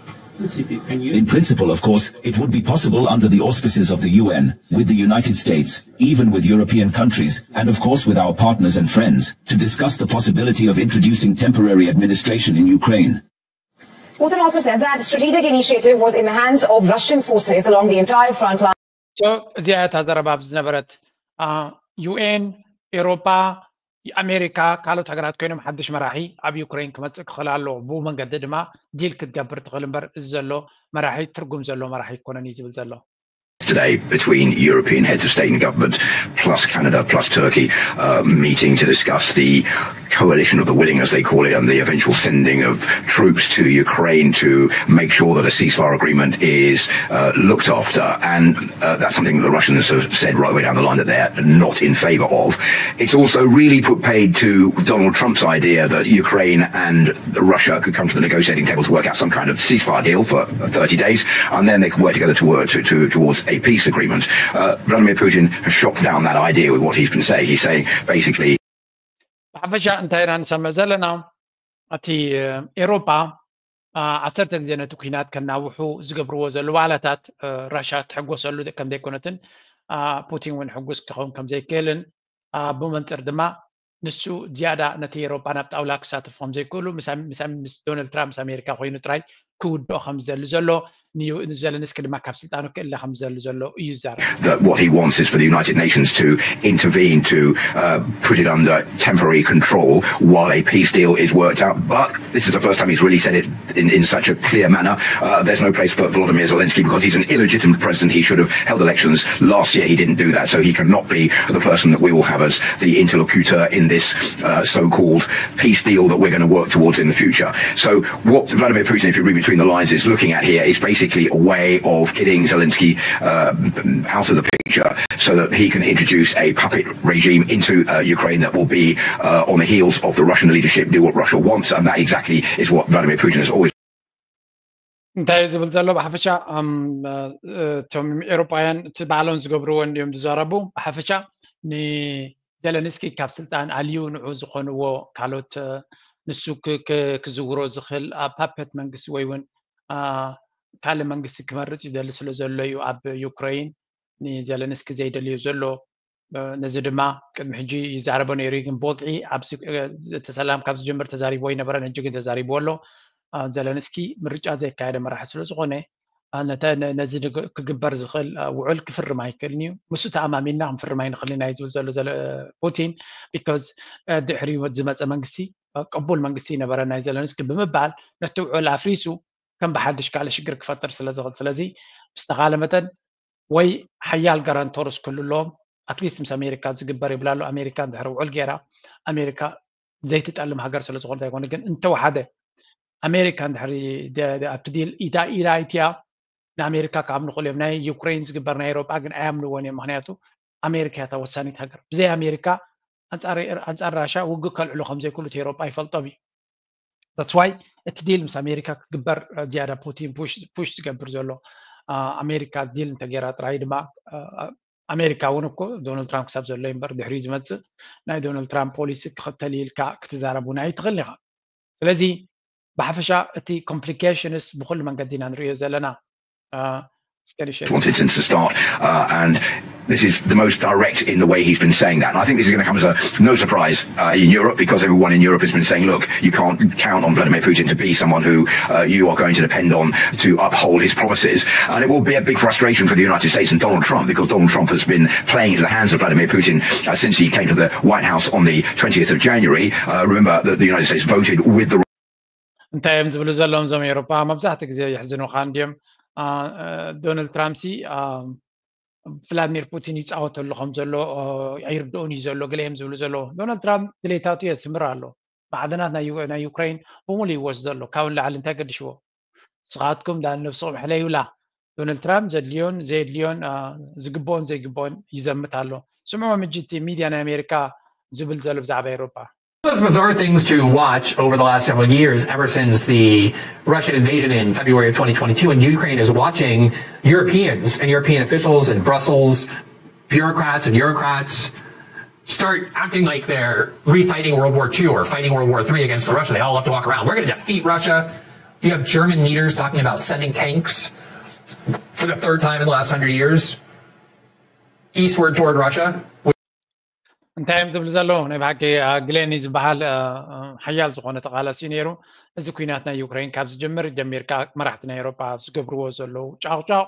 In principle, of course, it would be possible under the auspices of the U N, with the United States, even with European countries, and of course with our partners and friends, to discuss the possibility of introducing temporary administration in Ukraine. Putin also said that strategic initiative was in the hands of Russian forces along the entire front line. እዚኣ እታ ዘረባ ኣብዚ ዝነበረት ዩኤን፣ ኤሮፓ፣ ኣሜሪካ፣ ካልኦት ሃገራት ኮይኖም ሓድሽ መራሒ ኣብ ዩክሬን ክመፅእ ክኽእል ኣለዎ። ብኡ መንገዲ ድማ ዲል ክትገብር ትኽእል እምበር እዚ ዘሎ መራሒ ትርጉም ዘሎ መራሒ ይኮነን እዩ ዝብል ዘሎ። Today between European heads of state and government, plus Canada, plus Turkey, uh, meeting to discuss the coalition of the willing, as they call it, and the eventual sending of troops to Ukraine to make sure that a ceasefire agreement is uh, looked after. And uh, that's something that the Russians have said right the way down the line that they're not in favor of. It's also really put paid to Donald Trump's idea that Ukraine and Russia could come to the negotiating table to work out some kind of ceasefire deal for thirty days, and then they could work together to work to, to, towards a peace agreement. Uh, Vladimir Putin has shot down that idea with what he's been saying. He's saying basically ብሓፈሻ እንታይ ኢና ንሰምዕ ዘለና? እቲ ኤሮፓ ዓሰርተ ግዜ ነቲ ኩናት ከናውሑ ዝገብርዎ ዘለዉ ዋዕላታት ራሻ ትሕጎሰሉ ከም ዘይኮነትን ፑቲን እውን ሕጉስ ክኸውን ከም ዘይክእልን ብመንፅር ድማ ንሱ ዝያዳ ነቲ ኤሮፓ ናብ ጣውላ ክሳተፉ ከም ዘይክእሉ ምስ ዶናልድ ትራምፕ ምስ ኣሜሪካ ኮይኑ ጥራይ ክውድኦ ከም ዝደሊ ዘሎ ንዘለንስኪ ድማ ካብ ስልጣኑ ክእለ ከም ዝደሊ ዘሎ እዩ ዝዛረብ። That what he wants is for the United Nations to intervene to uh, put it under temporary control while a peace deal is worked out. But this is the first time he's really said it in, in such a clear manner. Uh, there's no place for Volodymyr Zelensky because he's an illegitimate president. He should have held elections last year. He didn't do that, so he cannot be the person that we will have as the interlocutor in this uh, so-called peace deal that we're going to work towards in the future. So what Vladimir Putin, if you read between the lines, is looking at here is basically a way of getting Zelensky uh, out of the picture so that he can introduce a puppet regime into uh, Ukraine that will be uh, on the heels of the Russian leadership, do what Russia wants, and that exactly is what Vladimir Putin has always እንታይ ዝብል ዘሎ ብሓፈሻ እቶም ኤሮጳውያን እቲ ባዕሎም ዝገብርዎ እንዲዮም ዝዛረቡ። ብሓፈሻ ንዘለንስኪ ካብ ስልጣን ኣልዩ ንዑ ዝኾንዎ ካልኦት ንሱ ክዝውሮ ዝኽእል ፓፐት መንግስቲ ወይ እውን ካልእ መንግስቲ ክመርፅ ይደሊ ስለ ዘሎ እዩ ኣብ ዩክሬን ንዘለንስኪ ዘይደልዮ ዘሎ። ነዚ ድማ ቅድሚ ሕጂ ይዛረቦ ነይሩ እዩ፣ ግን ብወግዒ እቲ ሰላም ካብ ዝጀምር ተዛሪብዎ ኣይነበረን፣ ሕጂ ግን ተዛሪብዎ ኣሎ። ዘለንስኪ ምርጫ ዘየካየደ መራሒ ስለ ዝኾነ ነዚ ክግበር ዝኽእል ውዕል ክፍርም ኣይክእልን እዩ። ምስኡ ተኣማሚንና ክንፍርም ኣይንኽእልን ኢና እዩ ዝብል ዘሎ ፑቲን። ቢኮዝ ድሕሪኡ ዝመፀ መንግስቲ ቅቡል መንግስቲ ይነበረ ናይ ዘለንስኪ ብምባል ነቲ ውዕል ኣፍሪሱ ከም ብሓድሽ ካልእ ሽግር ክፈጥር ስለ ዝኽእል። ስለዚ ብዝተኻለ መጠን ወይ ሓያል ጋራንቶርስ ክህሉ ኣለዎም። ኣትሊስት ምስ ኣሜሪካ ዝግበር ይብላ ኣሎ። ኣሜሪካ እንድሕር ውዕል ገይራ ኣሜሪካ ዘይትጠልም ሃገር ስለ ዝኾነት ኣይኮነ፣ ግን እንተወሓደ ኣሜሪካ እንድሕር ኣብቲ ዲል ኢዳ ኢዳ ኣይትያ ንኣሜሪካ ካብ ንኽእል እዮም ናይ ዩክሬን ዝግበር ናይ ኤሮጳ ግን ኣያምንዎን እዮም። ምክንያቱ ኣሜሪካ እያ እታ ወሳኒት ሃገር። ብዘይ ኣሜሪካ ኣንጻር ራሻ ውግእ ከልዕሉ ከም ዘይክእሉ እቲ ኤሮጳ ይፈልጦም እዩ። That's why እቲ ዲል ምስ ኣሜሪካ ክግበር ዝያዳ ፑቲን ፑሽ ዝገብር ዘሎ ኣሜሪካ ዲል እንተገይራ ጥራይ ድማ ኣሜሪካ እውን እኮ ዶናልድ ትራምፕ ክሳብ ዘሎ እምበር ድሕሪኡ ዝመፅእ ናይ ዶናልድ ትራምፕ ፖሊሲ ክኽተል ኢልካ ክትዛረብ እውን ኣይትኽእል ኢኻ። ስለዚ ብሓፈሻ እቲ ኮምፕሊኬሽንስ ብኩሉ መንገዲ ኢና ንሪኦ ዘለና። wanted since the start, uh, and this is the most direct in the way he's been saying that. And I think this is going to come as a no surprise uh, in Europe, because everyone in Europe has been saying, look, you can't count on Vladimir Putin to be someone who uh, you are going to depend on to uphold his promises. And it will be a big frustration for the United States and Donald Trump, because Donald Trump has been playing into the hands of Vladimir Putin uh, since he came to the White House on the twentieth of January. Uh, remember that the United States voted with the እንታይ እዮም ዝብሉ ዘለዎም እዞም ኤውሮጳ? መብዛሕትኡ ግዜ የሕዝኑኻ እንድዮም። ዶናልድ ትራምፕ ሲ ቭላድሚር ፑቲን ይፃወተሉ ከም ዘሎ ኣይርድኡን እዩ ዘሎ፣ ገለ እዮም ዝብሉ ዘለዉ። ዶናልድ ትራምፕ ድሌታቱ የስምር ኣሎ። ማዕድናት ናይ ዩክሬን ብምሉ ይወስዶ ኣሎ። ካብን ላዕሊ እንታይ ገድሽዎ? ንስኻትኩም ዳ ነብስኹም ሕለዩላ። ዶናልድ ትራምፕ ዘድልዮን ዘየድልዮን ዝግብኦን ዘይግብኦን ይዘምት ኣሎ። ስምዖ ምጅቲ ሚድያ ናይ ኣሜሪካ ዝብል ዘሎ ብዛዕባ ኤውሮጳ። Those bizarre things to watch over the last several years, ever since the Russian invasion in February of twenty twenty-two, and Ukraine is watching Europeans and European officials in Brussels, bureaucrats and bureaucrats, start acting like they're refighting World War Two or fighting World War Three against the Russians. They all love to walk around. We're going to defeat Russia. You have German leaders talking about sending tanks for the third time in the last hundred years eastward toward Russia. እንታይ እዮም ዝብሉ ዘለዉ? ናይ ብሓቂ ግሌኒ ዝበሃል ሓያል ዝኾነ ተቓላሲ ነይሩ። እዚ ኩናት ናይ ዩክሬን ካብ ዝጀምር ጀሚርካ መራሕቲ ናይ ኤውሮጳ ዝገብርዎ ዘለዉ ጫቕጫቕ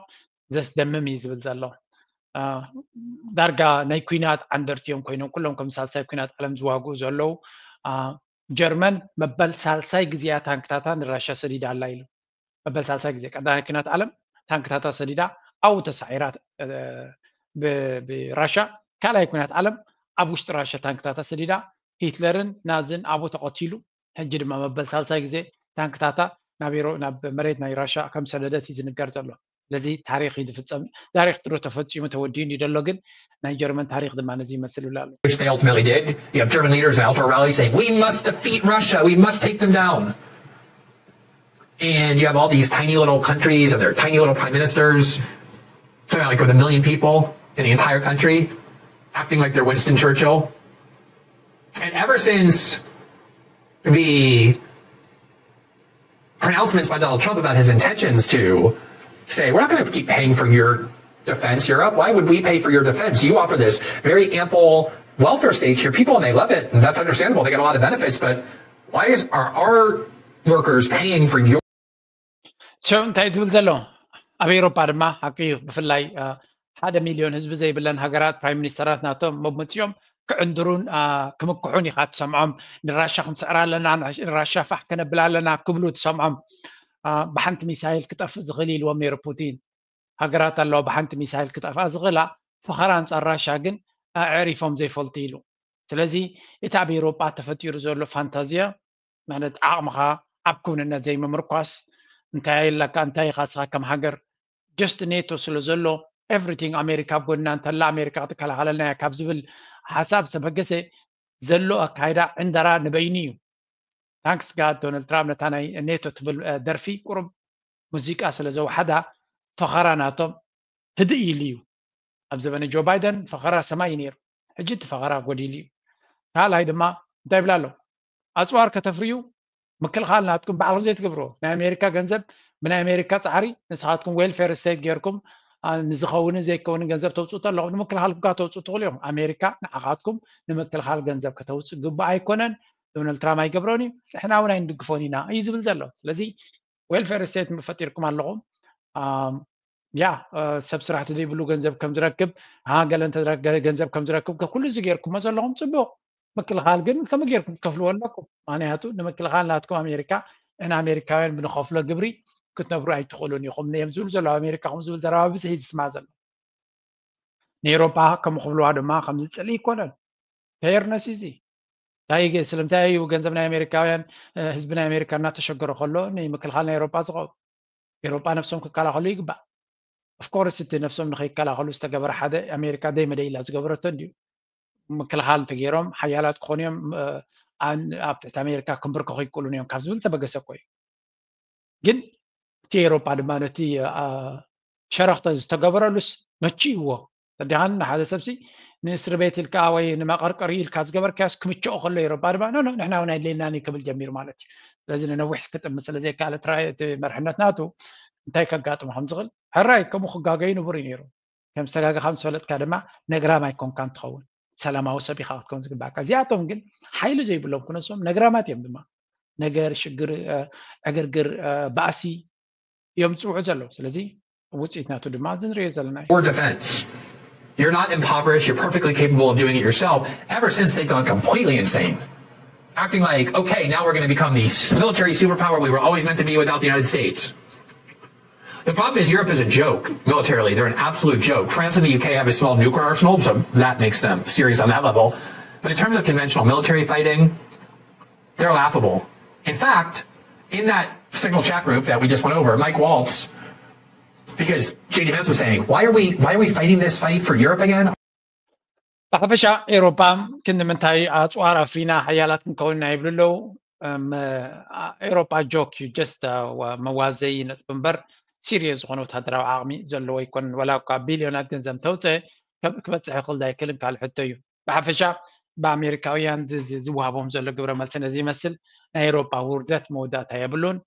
ዘስደምም እዩ ዝብል ዘሎ። ዳርጋ ናይ ኩናት ዓንደርቲ እዮም ኮይኖም ኩሎም ከም ሳልሳይ ኩናት ዓለም ዝዋግኡ ዘለዉ። ጀርመን መበል ሳልሳይ ግዜያ ታንክታታ ንራሻ ሰዲዳ ኣላ ኢሉ። መበል ሳልሳይ ግዜ ቀዳማይ ኩናት ዓለም ታንክታታ ሰዲዳ ኣብኡ ተሳዒራ ብራሻ። ካልኣይ ኩናት ዓለም ኣብ ውሽጢ ራሻ ታንክታታ ሰዲዳ ሂትለርን ናዝን ኣብኡ ተቐቲሉ። ሕጂ ድማ መበል ሳልሳይ ግዜ ታንክታታ ናብ መሬት ናይ ራሻ ከም ሰደደት እዩ ዝንገር ዘሎ። ስለዚ ታሪክ እዩ ዝፍፀም። ታሪክ ድሮ ተፈፂሙ ተወዲኡ እንዲ ዘሎ ግን ናይ ጀርመን ታሪክ ድማ ነዚ ይመስል ይብሉ ኣሎ። Which they ultimately did. You have German leaders in outdoor rallies saying, we must defeat Russia, we must take them down. And you have all these tiny little countries and their tiny little prime ministers, something like with a million people in the entire country, acting like they're Winston Churchill. And ever since the pronouncements by Donald Trump about his intentions to say, we're not going to keep paying for your defense, Europe. Why would we pay for your defense? You offer this very ample welfare state to your people and they love it. And that's understandable. They get a lot of benefits. But why is, are our workers paying for your ሸው እንታይ ትብል ዘሎ? ኣብ ኤውሮፓ ድማ ሓቂ እዩ። ብፍላይ ሓደ ሚልዮን ህዝቢ ዘይብለን ሃገራት ፕራይም ሚኒስተራት ናቶም መመፅኦም ክዕንድሩን ክምክሑን ኢኻ ትሰምዖም። ንራሻ ክንስዕር ኣለና፣ ንራሻ ፋሕ ከነብል ኣለና ክብሉ ትሰምዖም። ብሓንቲ ሚሳይል ክጠፍእ ዝኽእል ኢልዎም ነይሩ ፑቲን። ሃገራት ኣለዋ ብሓንቲ ሚሳይል ክጠፍኣ ዝኽእላ፣ ፈኸራ ኣንፃር ራሻ ግን ኣዕሪፎም ዘይፈልጡ ኢሉ። ስለዚ እቲ ኣብ ኤውሮጳ ተፈጢሩ ዘሎ ፋንታዝያ ማለት ዓቕምኻ ኣብ ክውንነት ዘይምምርኳስ፣ እንታይ ኣለካ እንታይ ኢኻ ስኻ ከም ሃገር just ኔቶ ስለ ዘሎ everything ኣሜሪካ ኣብ ጎንና እንተላ ኣሜሪካ ክትከላኸለልና እያ ካብ ዝብል ሓሳብ ዝተበገሰ ዘሎ ኣካይዳ ዕንደራ ንበይኑ እዩ። ታንክስ ጋድ ዶናልድ ትራምፕ ነታ ናይ ኔቶ ትብል ደርፊ ቁሩብ ሙዚቃ ስለ ዘውሓዳ ፈኸራ ናቶም ህድእ ኢሉ እዩ። ኣብ ዘበነ ጆ ባይደን ፈኸራ ሰማይ እዩ ነይሩ። ሕጂ እቲ ፈኸራ ጎዲሉ እዩ። ካልኣይ ድማ እንታይ ይብል ኣሎ? ኣፅዋር ከተፍርዩ ምክልኻል ናትኩም ባዕልኩም ዘይትገብርዎ ናይ ኣሜሪካ ገንዘብ ብናይ ኣሜሪካ ፃዕሪ ንስኻትኩም ዌልፌር ስቴት ጌርኩም ንዝኸውንን ዘይከውንን ገንዘብ ተውፅኡ ኣለኹም ንምክልኻልኩም ካ ተውፅኡ ትኽእሉ እዮም። ኣሜሪካ ንዓኻትኩም ንምክልኻል ገንዘብ ከተውፅእ ግቡእ ኣይኮነን። ዶናልድ ትራምፕ ኣይገብሮን እዩ። ንሕና እውን ኣይንድግፎን ኢና እዩ ዝብል ዘሎ። ስለዚ ዌልፌር ስቴት ፈጢርኩም ኣለኹም። ያ ሰብ ስራሕቲ ዘይብሉ ገንዘብ ከም ዝረክብ ገለ ገንዘብ ከም ዝረክብ ኩሉ እዚ ጌርኩሞ ዘለኹም ፅቡቕ። ምክልኻል ግን ከመይ ጌርኩም ትከፍልዎ ኣለኩም? ምክንያቱ ንምክልኻል ናትኩም ኣሜሪካ ን ኣሜሪካውያን ብንኸፍሎ ግብሪ ክትነብሩ ኣይትኽእሉን ኢኹም እዮም ዝብሉ ዘለዉ። ኣሜሪካ ከም ዝብል ዘረባ ብዝሒ ዝስማዕ ዘሎ ንኤውሮጳ ከም ክብልዋ ድማ ከምዚ ፅልኢ ይኮነን። ፌርነስ እዩ እዚ። እንታይ ስለምንታይ እዩ ገንዘብ ናይ ኣሜሪካውያን ህዝቢ ናይ ኣሜሪካ እናተሸገረ ከሎ ንምክልኻል ናይ ኤውሮጳ ዝኸውን? ኤውሮጳ ነብሶም ክከላኸሉ ይግባእ። ኦፍኮርስ እቲ ነብሶም ንከይከላኸሉ ዝተገበረ ሓደ ኣሜሪካ ደይ መደይ ኢላ ዝገበረቶ እንድዩ። ምክልኻል እንተገይሮም ሓያላት ክኾኑ እዮም። ኣብ ትሕቲ ኣሜሪካ ክንብርከኹ ይክእሉን እዮም ካብ ዝብል ዝተበገሰ እኮ እዩ። ግን እቲ ኤውሮጳ ድማ ነቲ ሸረኽተ ዝተገበረሉስ መችእዎ ተዲኻን ንሓደ ሰብሲ ንእስሪ ቤት ኢልካ ወይ ንመቐርቀሪ ኢልካ ዝገበርካዮስ ክምችኦ ከሎ ኤውሮጳ ድማ ኖ ንሕና እውን ኣይድለየናን እዩ ክብል ጀሚሩ ማለት እዩ። ስለዚ ንነዊሕ ክጥምት ስለዘይከኣለ እቲ መርሕነት ናቱ እንታይ ከጋጥሞ ከም ዝኽእል ሕራይ ከምኡ ክጋገዩ ንቡር እዩ ነይሩ። ከም ዝተጋገኻ ምስ ፈለጥካ ድማ ነግራም ኣይኮንካን ትኸውን፣ ሰላማዊ ሰብ ኢኻ ክትከውን ዝግባእካ። እዚኣቶም ግን ሓይሊ ዘይብሎም ክነሶም ነግራማት እዮም ድማ ነገር ሽግር ዕግርግር ባእሲ እዮም ዝፅውዑ ዘለዉ። ስለዚ ውፅኢት ናቱ ድማ እዚ ንሪኦ ዘለና እዩ። Or defense. You're not impoverished. You're perfectly capable of doing it yourself. Ever since they've gone completely insane, acting like, okay, now we're going to become the military superpower we were always meant to be without the United States. The problem is Europe is a joke militarily. They're an absolute joke. France and the U K have a small nuclear arsenal, so that makes them serious on that level. But in terms of conventional military fighting, they're laughable. In fact, in that Signal chat group that we just went over, Mike Waltz, because J D Vance was saying, why are we why are we fighting this fight for Europe again? ብሓፈሻ ኤሮፓ ክንዲ ምንታይ ኣፅዋር ኣፍሪና ሓያላት ክንከውን ኢና ይብሉ ኣለዉ። ኤሮፓ ጆክ እዩ፣ ጀስት መዋዘይ ነጥቢ እምበር ሲሪየስ ዝኾነ ወታደራዊ ዓቕሚ ዘለዎ ኣይኮነን። ወላ እኳ ቢልዮናት ገንዘብ እንተውፅአ ክበፅሕ ይኽእል ዶ ኣይክእልን ካልእ ሕቶ እዩ። ብሓፈሻ ብኣሜሪካውያን ዝወሃቦም ዘሎ ግብረ መልሲ ነዚ ይመስል። ናይ ኤሮፓ ውርደት መወዳእታ የብሉን።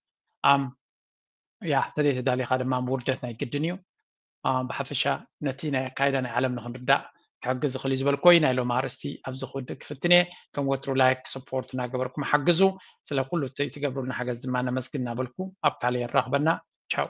ያ ተዘይተዳሊኻ ድማ ውርደት ናይ ግድን እዩ። ብሓፈሻ ነቲ ናይ ኣካይዳ ናይ ዓለም ንክንርዳእ ክሕግዝ ይኽእል እዩ ዝበልኩ ወይ ናይ ሎም ኣርእስቲ ኣብዚ ክውድእ ክፍትን እየ። ከም ወትሩ ላይክ፣ ሰፖርት እናገበርኩም ሓግዙ። ስለ ኩሉ እቲ ትገብሩልና ሓገዝ ድማ ነመስግን እናበልኩ ኣብ ካልእ የራኽበና። ቻው።